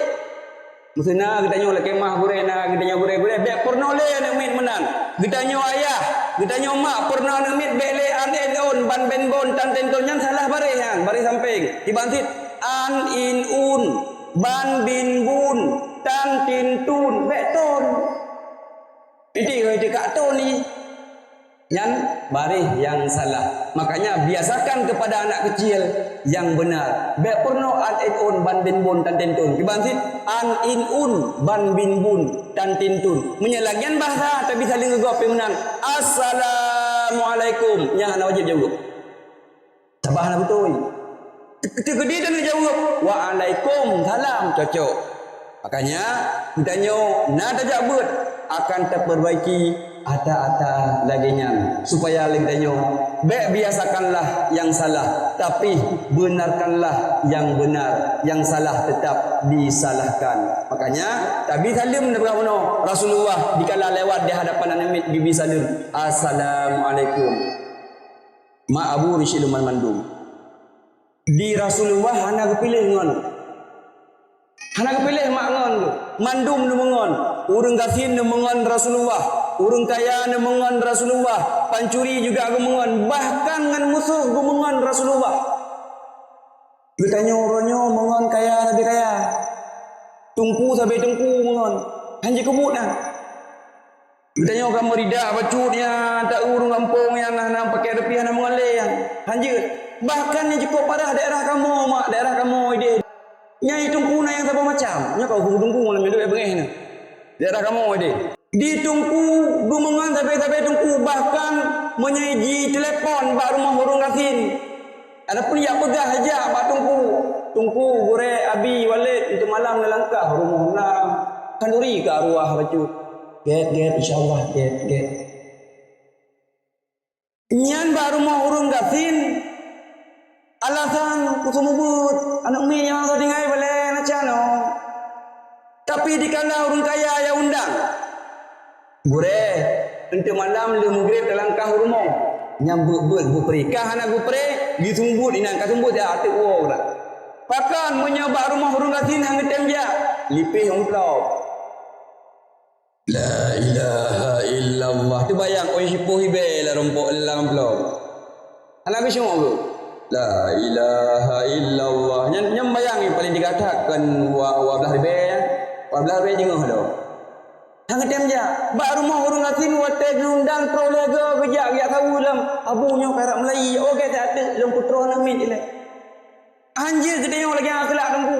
Meuseu na geutanyoe lakèe meu'ah gurèe, na geutanyoe gurèe-gurèe, bèk peurunoe lé aneuk miet meunan. Geutanyoe ayah, geutanyoe mak peurunoe aneuk miet bèk lé an en on, ban ben bon, tan ten ton nyan salah baréh nyan, baréh sampéng. Kiban cit an, in, un. Ban bin bun, tan tin tun, bèk ton. Inti hôi teuka ton ni. Nyan baréh nyang salah. Makanya biasakan kepada anak kecil yang benar. Bèk peurunoe an, in, un, ban bin bun, tan tin tun. Kiban cit an, in, un, ban bin bun, tan tin tun. Meunyoe lagèe nyan bahasa, tapi saléng geugob pih meunan. Assalamualaikum. Nyan hana wajéb jaweueb. Sabab hana beutôi. Teukeudi taneuk jaweueb, "Waalaikumsalam," cocok. Makanya, geutanyoe na tajak beuet akan tapeurbaiki ata-ata lagèe nyan, supaya lé geutanyoe bèk biasakanlah nyang salah, tapi benarkanlah nyang benar, nyang salah teutap disalahkan. Makanya, tabi saleuem neupeugah bunoe, Rasulullah dikala lewat di hadapan aneuk miet geubri saleuem, "Assalamualaikum." Mak abu risyik lôn banmandum. Di Rasulullah hana geupiléh ngon. Hana geupiléh mak ngon. Mandum neumeungon. Ureueng gasien neumeungon Rasulullah. Ureueng kaya neumeungon Rasulullah. Pancuri juga geumeungon. Bahkan ngon musoh geumeungon Rasulullah. Geutanyoe uroe nyoe meungon kaya sabe kaya. Teungku sabe teungku meungon. Han jikeubuet na. Geutanyoe ka meuridak bacut nyan, ta ureueng gampông nyan na, na pakai rupiah na meungon lé nyan. Han jeuet. Bahkan nyang cukôp parah daerah kamoe, mak, daerah kamoe idéh. Nyan di teungku na nyang saboh macam. Nyoe ka teungku malam nyoe beungéh na. Daerah kamoe idéh. Di teungku geumeungon sabe-sabe teungku, bahkan meunyoe jitelepon bak rumoh ureueng gasien. Adapun jak peugah jak bak teungku, "Teungku, gurèe, abi, walét, untuk malam neulangkah rumoh na, khanduri keu arwah bacut." "Gèt, gèt, insya Allah, gèt, gèt." Nyan bak rumoh ureueng gasien, alasan keu seumeubeuet, aneuk miet nyang ka tinggai balèe na canoe. Tapi dikala ureueng kaya nyang undang, "Gurèe, eunteuk malam lheueh meugreb talangkah u rumoh." Nyan beuet-beuet geupré. Ka hana geupré, geuseumeubeuet inan, ka seumeubeuet siat ateueh woe dah. Pakon meunyoe bak rumoh ureueng gasien han geutem jak, lipéh amplop. La ilaha illallah. Teubayang, oi sipoh ibèe lam rumpok, lam amplop. Hana geusyok geuh. La ilaha illallah. Nyan, nyan bayang nyang paleng tigah that kon wa-, dua blaih ribèe nyan. Dua blaih ribèe jingeuh lom. Han geutem jak. Bak rumoh ureueng gasien watèe geuundang troh lhèe goe geujak, geujak saweue lom. Abu nyoe karab meulayi, oke siat ateueh lôn peutroh aneuk miet ilèe. Han jeuet geutanyoe lagèe nyan akhlak teungku.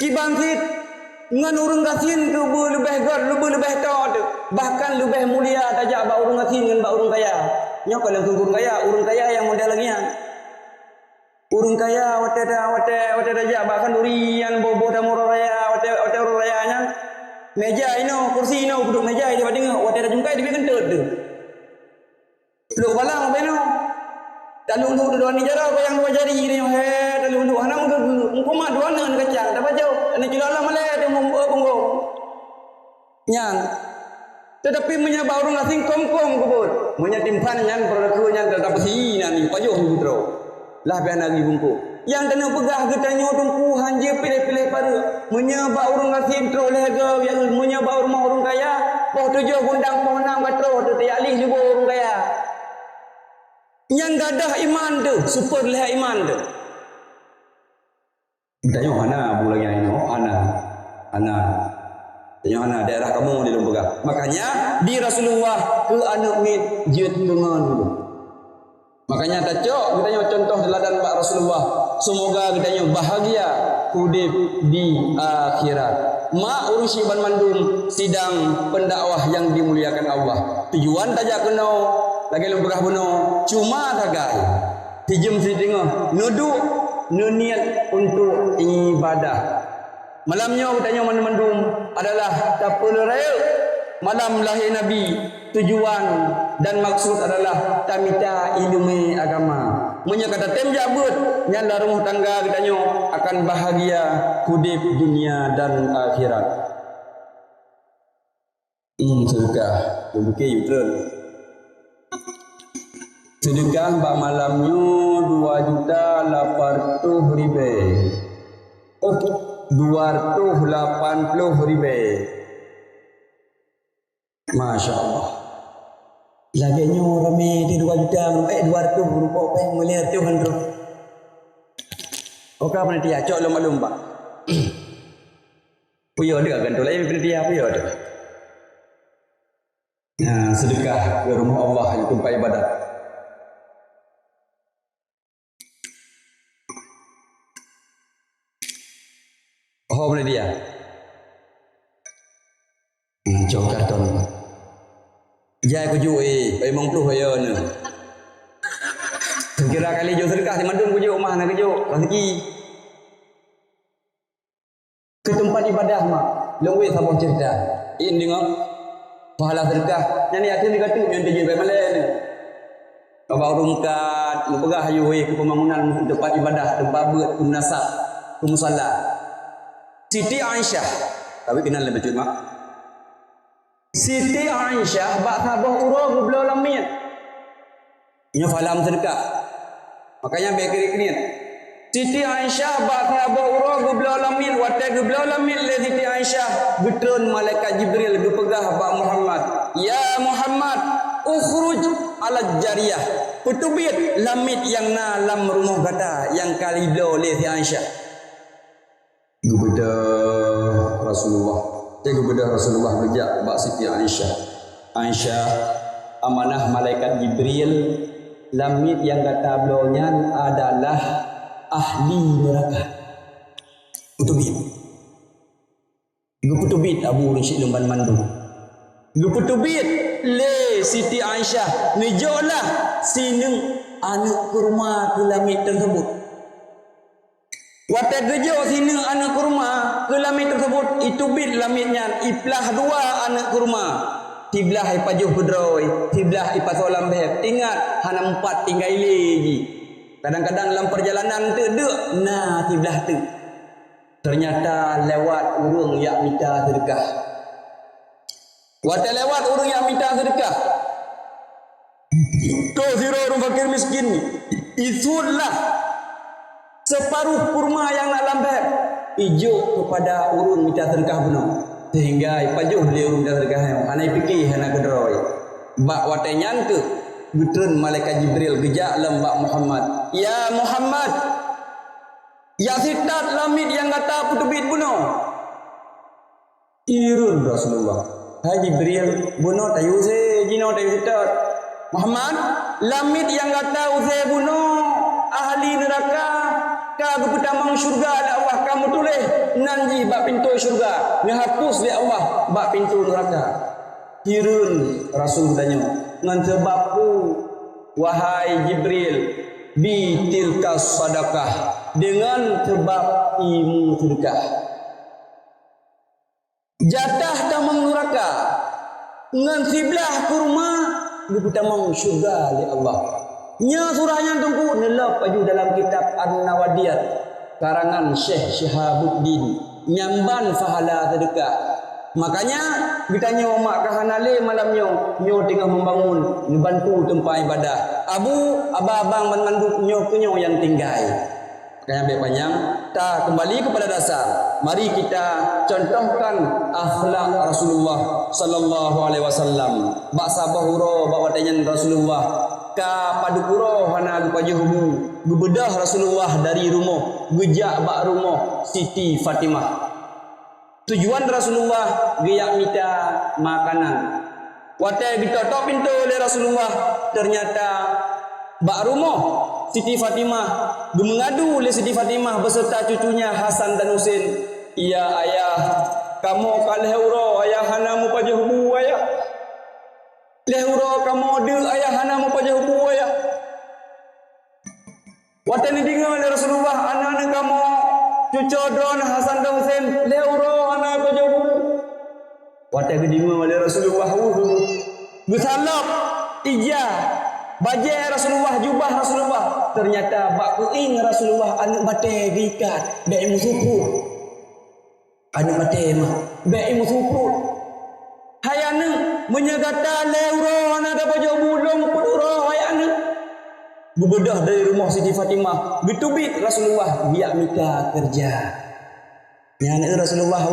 Kiban cit ngon ureueng gasien keu beuleubèh göt, beuleubèh toe teuh, bahkan leubèh mulia tajak bak ureueng gasien ngon bak ureueng kaya. Nyoe ka lôn kheun ureueng kaya, ureueng kaya nyang model lagèe nyan. Ureueng kaya watèe ta-, watèe, watèe tajak bak khanduri nyan boh-boh tamu uroe raya, watèe, watèe uroe raya nyan, mèja inoe, kursi inoe, peuduek mèja idéh bak teungoh, watèe tajungkai teubiet keuntôt teuh. Lhok balang ubé nyoe. Talhok-lhok dua ni jaroe goyang dua jari nyoe, he, talhok-lhok hana meugeugeu. Muphom mak dua neuen kacang, tapajoh. Nyan cit Allah malée teungoh bungkôh. Nyan. Teutapi meunyoe bak ureuëng gasien kôm-kôm geubeuet, meunyoe timphan nyan peureulakue nyan teutab si nyan pajoh sidroe. Lah biasa geubungkôh. Nyang keuneuk peugah geutanyoe teungku hanjeuet piléh-piléh pareuk. Meunyoe bak ureuëng gasien trok lhée goe, meunyoe bak rumoh ureuëng kaya, poh tujoh gundang poh nam ka troh teuh tajak lih lubô ureuëng kaya. Nyang gadôh iman teuh, super lhée iman teuh. Tanyoe hana bu lagée nyoe, hana. Hana. Tanyoe hana daerah kamoe di lôn peugah. Makanya di Rasulullah keu aneuëk miet jeuet keu ngon. Makanya tacok geutanyoe contoh teuladan bak Rasulullah. Semoga geutanyoe bahagia udeb di akhirat. Mak ureuëng syiek banmandum sidang pendakwah yang dimuliakan Allah. Tujuan tajak keunoe lagée lôn peugah bunoe cuma sagai. Sijeuem siteungoh neuduek neuniet untuk ibadah. Malam nyoe geutanyoe mandum-mandum adalah tapeuleureuk malam lahé Nabi. Tujuan dan maksud adalah tamita ileumé agama. Meunyoe ka tatem jak beuet, nyan lam rumoh tangga geutanyoe akan bahagia udeb dunia dan akhirat. Hmm, seudeukah. Lôn pike yue treun. Seudeukah bak malam nyoe dua juta lapan reutôh ribée. Oh, dua reutôh lapan ploh ribée. Masya Allah. Lagée nyoe ramé teuh dua juta, eh, dua reutôh rupiah péng, meulée reutôh ngon droe. Oka panitia, cok lom-lom bak. Puyoe deuh gantoe laén panitia, puyoe deuh. Nah, seudeukah keu rumoh Allah, iaitu teumpat ibadat. Ho panitia. Hmm, cok karton. Jai kujok, eh, limong ploh ya ni. Kira kali jok seudeukah, si mandum kujok, mah na kujok, rezeki. Keu teumpat ibadah, mak. Lôn wéh saboh ceurita. Ingat deungoe, pahala seudeukah nyan yakin dikatu nyan teujeuet bak malée ni. Bak ureuëng kat, geupeugah ayue wéh keu pembangunan teumpat ibadah, teumpat beuet, keu meunasah, keu musala. Siti Aisyah, tapi keunan lé bacut, mak. Siti Aisyah bak saboh uroe geubloe lam miet. Nyoe pahala seudeukah. Makanya bék kriet-kriet. Siti Aisyah bak saboh uroe geubloe lam miet, watée geubloe lam miet lé Siti Aisyah, geutreun malaikat Jibril geupeugah bak Muhammad, "Ya Muhammad, ukhruj ala jariyah." Peuteubiet lam miet nyang na lam rumoh gata nyang ka jibloe lé Siti Aisyah. Geubeudôh Rasulullah. Watée geubeudôh Rasulullah geujak bak Siti Aisyah. "Aisyah, amanah malaikat Jibril, lam miet nyang gata bloe nyan adalah ahli neuraka." Peuteubiet. Geupeuteubiet Abu Rasyid lôn banmandum. Geupeuteubiet lé Siti Aisyah, neujoklah sineuk aneuëk kurma keu lam miet teusebut. Watée geujok sineuk aneuëk kurma keu lam miet teusebut, iteubiet lam miet nyan, iplah dua aneuëk kurma. Siblah ipajoh keudroe, siblah ipasoe lam beb. Ingat, hana meupat tinggai lé jih. Kadang-kadang lam peurjalanan teuk deuk na siblah teuk. Teunyata lewat ureuëng jak mita seudeukah. Watée lewat ureuëng jak mita seudeukah, toh sidroe ureuëng fakir miskin, isuetlah seuparoh kurma nyang na lam beb, ijok keupada ureuëng mita seudeukah bunoe, seuhingga ipajoh lé ureuëng mita seudeukah nyan, hana ipike, hana keudroe. Bak watée nyan kheueh geutreun malaikat Jibril geujak lom bak Muhammad, "Ya Muhammad, jak sitat lam miet nyang gata peuteubiet bunoe." Irun Rasulullah, "Hai Jibril, bunoe tayue use, jinoe tayue sitat." "Muhammad, lam miet nyang gata use bunoe ahli neuraka, ka geupeutamong syeuruga lé Allah, ka meutuléh nan jih bak pintoe syeuruga, neuhapus lé Allah bak pintoe neuraka." Irun Rasul tanyoe, "Ngon sabab peue, wahai Jibril?" "Bi tilka sadaqah, deungon sabab imeuseudeukah." Jatah tamong nuraka ngon siblah kurma geupeutamong syeuruga lé Allah. Nyoe surah nyan teungku neulop laju dalam kitab An-Nawadir karangan Syekh Syihabuddin Nyan ban pahala seudeukah. Makanya, geutanyoe mak ka hana lé malam nyoe, nyoe teungoh membangun, neubantu teumpat ibadah. Abu, abang-abang banmandum, nyoe keuh nyoe nyang tinggai. Makanya bèk panyang, ta kembali kepada dasar. Mari kita contohkan akhlak Rasulullah sallallahu alaihi wasallam. Bak saboh uroe bak watèe nyan Rasulullah ka padub uroe hana geupajoh bu, geubeudôh Rasulullah dari rumoh, geujak bak rumoh Siti Fatimah. Tujuan Rasulullah geujak mita makanan. Watèe geutôp-tôp pintoe lé Rasulullah, ternyata bak rumoh Siti Fatimah, geumeungadu lé Siti Fatimah beserta cucunya Hasan dan Husein, "Ya ayah, kamoe ka lhèe uroe ayah hana meupajoh bu ayah. Lhèe uroe kamoe deuk ayah hana meupajoh bu ayah." Watèe neudeungö lé Rasulullah, "Aneuk-aneuk kamoe, cucoe droeneuh Hasan dan Husein, lhèe uroe hana pajoh bu." Watèe geudeungö lé Rasulullah, uh, geusalôb ija bajèe Rasulullah, jubah Rasulullah. Ternyata bak keuieng Rasulullah aneuk batèe geuikat, bèk meusuprot. Aneuk batèe mah, bèk meusuprot. "Hai aneuk, meunyoe gata lhèe uroe hana tapajoh bu, lôn peuet uroe, hai aneuk." Geubeudôh dari rumoh Siti Fatimah, geuteubiet Rasulullah geujak mita keureuja. Nyan Rasulullah,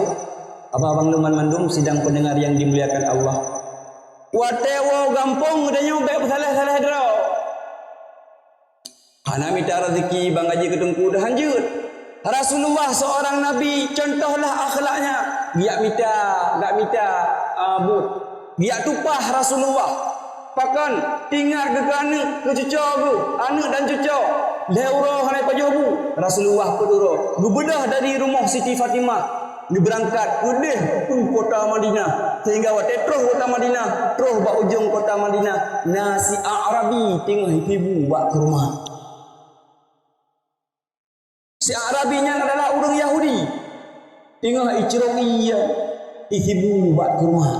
abang-abang lôn banmandum sidang pendengar yang dimuliakan Allah. Watèe woe gampông geutanyoe bèk peusalah-salah droe. Hana mita rezeki ban gaji keu teungku, dah hanjeuet. Rasulullah seorang nabi, contohlah akhlaknya. Geujak mita, geujak mita, ah, buet. Geujak tumpah Rasulullah. Pakon, teuingat geuh keu aneuk, keu cucoe geuh, aneuk dan cucoe. Lhèe uroe hana pajoh bu, Rasulullah peuet uroe. Geubeudôh dari rumoh Siti Fatimah. Geubeurangkat keudeh u kota Madinah, sehingga watèe troh kota Madinah, troh bak ujong kota Madinah, na si Arabi teungoh isi bu bak keuruma. Si Arabi nyan adalah ureueng Yahudi, teungoh icrong ie, isi bu bak keuruma.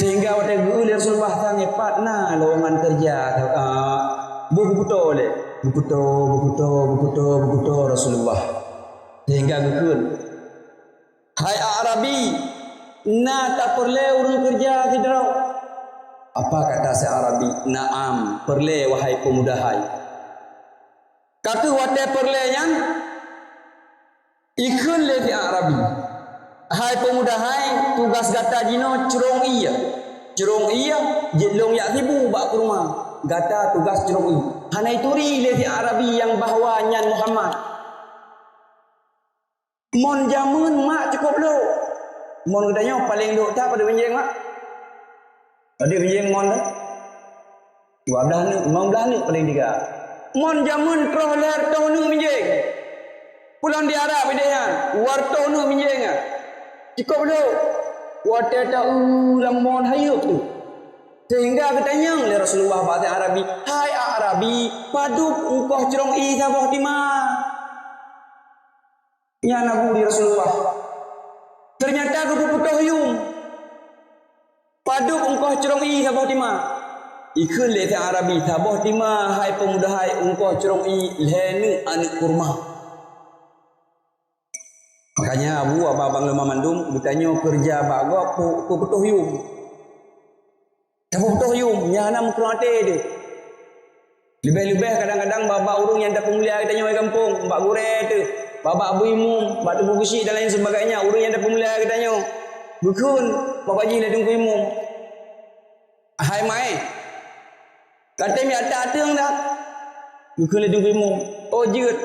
Sehingga watèe geu lé Rasulullah sang, "Pat na lowongan keureuja?" Ah, bu geupeutoe lé. Geupeutoe, geupeutoe, geupeutoe, geupeutoe Rasulullah. Sehingga geukheun, "Hai Arabi, na tapeureulèe ureueng keureuja sidroe?" Apa kata si Arabi? "Na'am, peureulèe, wahai peumuda hai." Ka kheueh watèe peureulèe nyan, ikheun lé si Arabi, "Hai peumuda hai, tugas gata jinoe crong ie. Crong ie, jeuet lôn jak isi bu bak keuruma. Gata tugas crong ie." Hana ituri lé si Arabi nyang bahwa nyan Muhammad. Mon jameun mak cukôp lhok. Mon geutanyoe paleng lhok that padub binjeng mak? Padub binjeng mon teuh? Dua blah neuk, limong blah neuk paleng tiga. Mon jameun troh lhèe reutôh neuk binjeng. Pulang di Arab ideh nyan, dua reutôh neuk binjeng nyan. Cukôp lhok. Watèe ta-eu lam mon hayeup teuh. Sehingga geutanyong lé Rasulullah bak si Arabi, "Hai Arabi, padub ongkoh crong ie saboh timah?" Nyan na bu di Rasulullah. Ternyata geupeutoh yum. "Padub ongkoh crong ie saboh timah?" Ikheun lé si Arabi, "Saboh timah, hai peumuda hai, ongkoh crong ie lhèe neuk aneuk kurma." Makanya Abu, abang-abang lôn banmandum, geutanyoe keureuja bak gob peu-, peupeutoh yum. Tapeutoh yum, nyan hana meukrong até teuh. Leubeh-leubeh kadang-kadang bak-bak ureueng nyang tapeumulia geutanyoe di gampông, bak gurèe teuh, bak-bak bu imum, bak teungku geuchik dan lain sebagainya, ureueng nyang tapeumulia geutanyoe. Geukheun bak bajih lé teungku imum, "Hai mae, ka tem jak ateueng dak?" Geukheun lé teungku imum, "Oh, jeuet."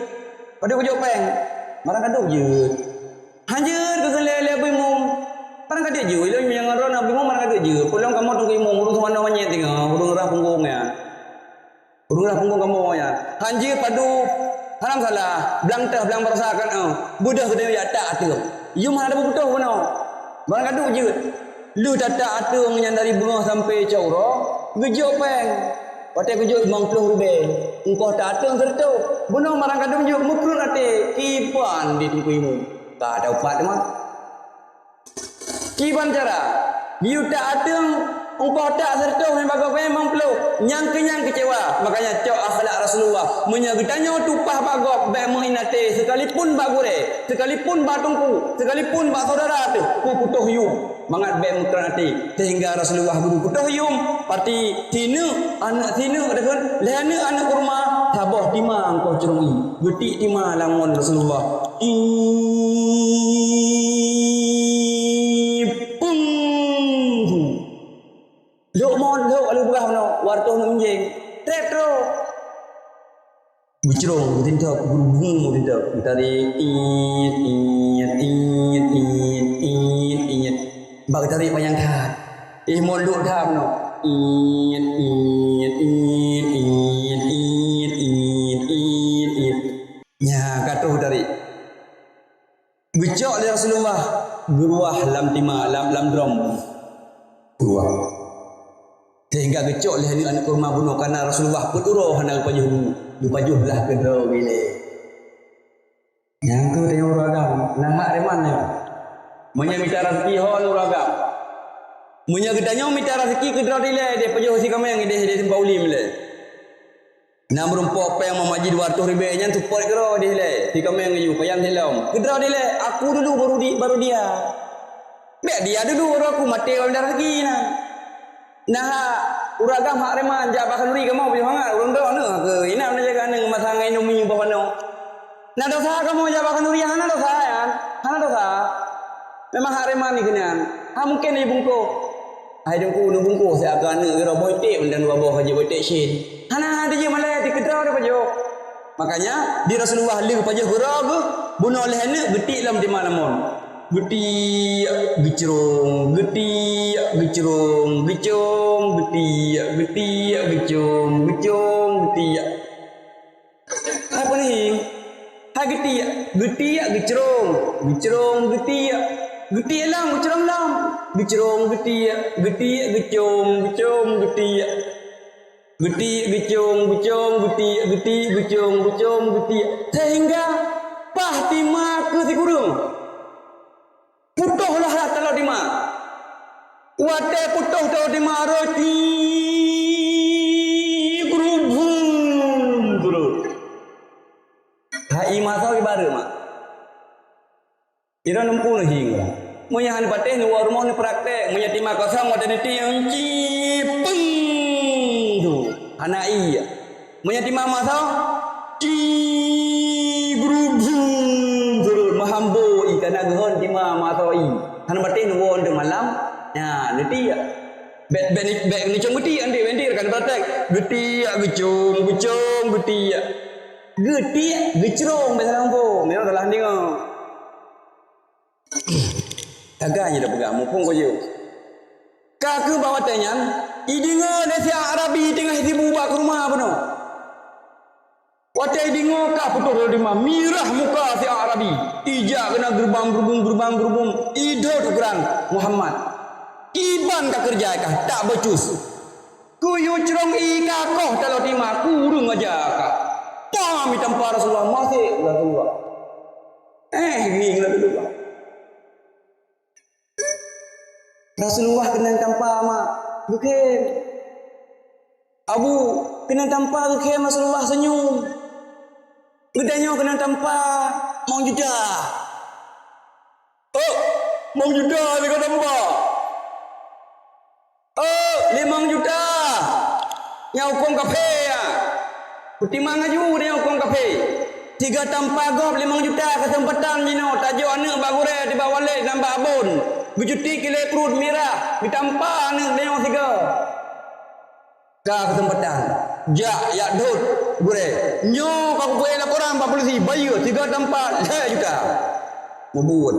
"Padub kujok péng?" "Barang ka duek jeuet." "Han jeuet," geukheun lé, lé bu imum. "Barang ka duek jeuet, ilôn nyang ngon droeneuh bu imum barang ka duek jeuet. Peulom kamoe teungku imum, ureueng seumanoe manyét singoh, ureueng rhah punggong nyan. Ureueng rhah punggong kamoe nyan. Han jeuet padub, hana masalah. Blang teuh, blang baroesa kan, eh. Beudôh geutanyoe jak tak ateueng. Yum hana tapeutoh bunoe. Barang ka duek jeuet." Lheueh tatak ateueng nyan dari beungoh sampoe cot uroe, geujok péng. Watèe geujok limong ploh ribèe. Ongkoh tak ateueng seureutôh. Bunoe barang ka duek jeuet, meukrot até. Kiban di teungku imum. Ka taupat teuma. Kiban cara? Geuyue tak ateueng, Ungkoh tak seratus, meubagoe limong ploh. Nyang keu nyan keucewa. Makanya cok akhlak Rasulullah. Meunyoe geutanyoe tumpah bak gob, bèk meu'en até, sekalipun bak gurèe, sekalipun bak teungku, sekalipun bak saudara teuh, peuputôh yum. Mangat bèk meukeureueng até. Sehingga Rasulullah geuputôh yum, pati sineuk, aneuk sineuk, lhèe aneuk, aneuk kurma, saboh tima ungkoh crông ié. Geutiek tima lam ngon Rasulullah. Ih, peung. Lhok mon, lhok alu beurah nyoe, wartoh nyoe meunjeng. Trép troh. Geucrông, geutintok, geurubu, geutintok. Geutarék, iet, iet, iet, iet, iet, iet. Bak geutarék panyang that. Ih, mon duek that nyoe. Iet, iet, iet, iet, iet, iet, iet, iet, iet. Nya, ka troh geutarék. Geucok lé Rasulullah, geuruah lam tima, lam, lam drom. Geuruah. Sehingga geucok lé aneuk-aneuk kurma bunoe, karena Rasulullah peuet uroe hana geupajoh bu, geupajoh lah keudroe ilèe. Nyang keu tanyoe ureueng agam, na hak reman nyoe. Meunyoe mita raseuki hon ureueng agam. Meunyoe geutanyoe mita raseuki keudroe ilèe, deh pajoh si kaméng, deh, deh teumpat ulèe ilèe. Na meurumpok péng meumaji dua reutôh ribèe nyan seupôt keudroe deh ilèe, si kaméng geuyue, payam silom. Keudroe ilèe, aku dulu baru di-, baru dia. Bèk dia dulu baru aku, maté bak mita raseuki nyan. Nah, ureueng agam hak reman jak bak khanduri kamoe pajoh mangat, ureueng droeneuh keu inan na jaga aneuk masa ngon Indomie boh panoe. Na dosa kamoe jak bak khanduri, hana dosa nyan, hana dosa. Memang hak reman dikeunan. Ha mungken jibungkôh. Hai teungku, neubungkôh siat keu aneuk keudroe boh iték, meunan dua boh ka jeuet boh iték syen. Hana, hana jeuet malèe, dikeudroe dipajoh. Makanya, di Rasulullah lheueh pajoh keudroe geuh, bunoe lhèe aneuk geutiek lam tima lam mon. Geutiek, geucrông, geutiek, geucrông, geucrông, geutiek, geutiek, geucrông, geucrông, geutiek. Hai peuneueng, hai geutiek, geutiek geucrông, geucrông geutiek, geutiek lom geucrông lom, geucrông geutiek, geutiek geucông, geucông geutiek. Geutiek geucông, geucông geutiek, geutiek geucông, geucông geutiek. Sehingga paih tima keu sikureueng. Putôh lah taloe tima. Watèe putôh taloe tima, roti grubung turot. Hai masa ibarat mak. Ira nempu neuhi ngurang. Meunyoe hana patéh neuwoe rumoh neuprakték, meunyoe tima kosong watèe neutiek, cipeng tu. Hana ié. Meunyoe tima maso, ci grubung turot meuhambo ié, kana geuhon tima maso ié. Hana patéh neuwoe deuh malam, nyan neutiek. Bèk, bèk, bèk neucông geutiek, anti, anti, kan prakték. Geutiek, geucông, geucông, geutiek. Geutiek, geucrông, bèk salah muphom. Memang salah deungö. Tagai nyoe tapeugah, muphom keu jeuet. Ka keuh bak watèe nyan, ideungö lé si Arabi teungoh sibu bak keu rumoh bunoe. Watèe ideungö ka putôh lom tima, mirah muka si Arabi. Ijak keunan geurubang-geurubung, geurubang-geurubung, idhôt u keuran Muhammad. Kiban ka keureuja kah, tak becus. Kuyue crông ié ka koh taloe tima, kureueng aja kah. Pam itampa Rasulullah, masék Rasulullah. Eh, ngieng Rasulullah. Rasulullah keunan tampa mak, geukhém. Abu, keunan tampa geukhém Rasulullah seunyum. Geutanyoe keunan tampa mong juta. Oh, mong juta sigoe tampa. Oh, limong juta. Nyan hukôm kafé nyan. Peutimang laju nyan hukôm kafé. Sigoe tampa gob limong juta, keuseumpatan jinoe tajok aneuk bak gurèe, tibak walét, nyan bak abon. Geucuti kilé pruet mirah, geutampa aneuk tanyoe sigoe. Ka keuseumpatan. Jak, jak dhôt gurèe. Nyoe ka kupeuék laporan bak polisi, bayeue sigoe tampa lhèe juta. Mubuet.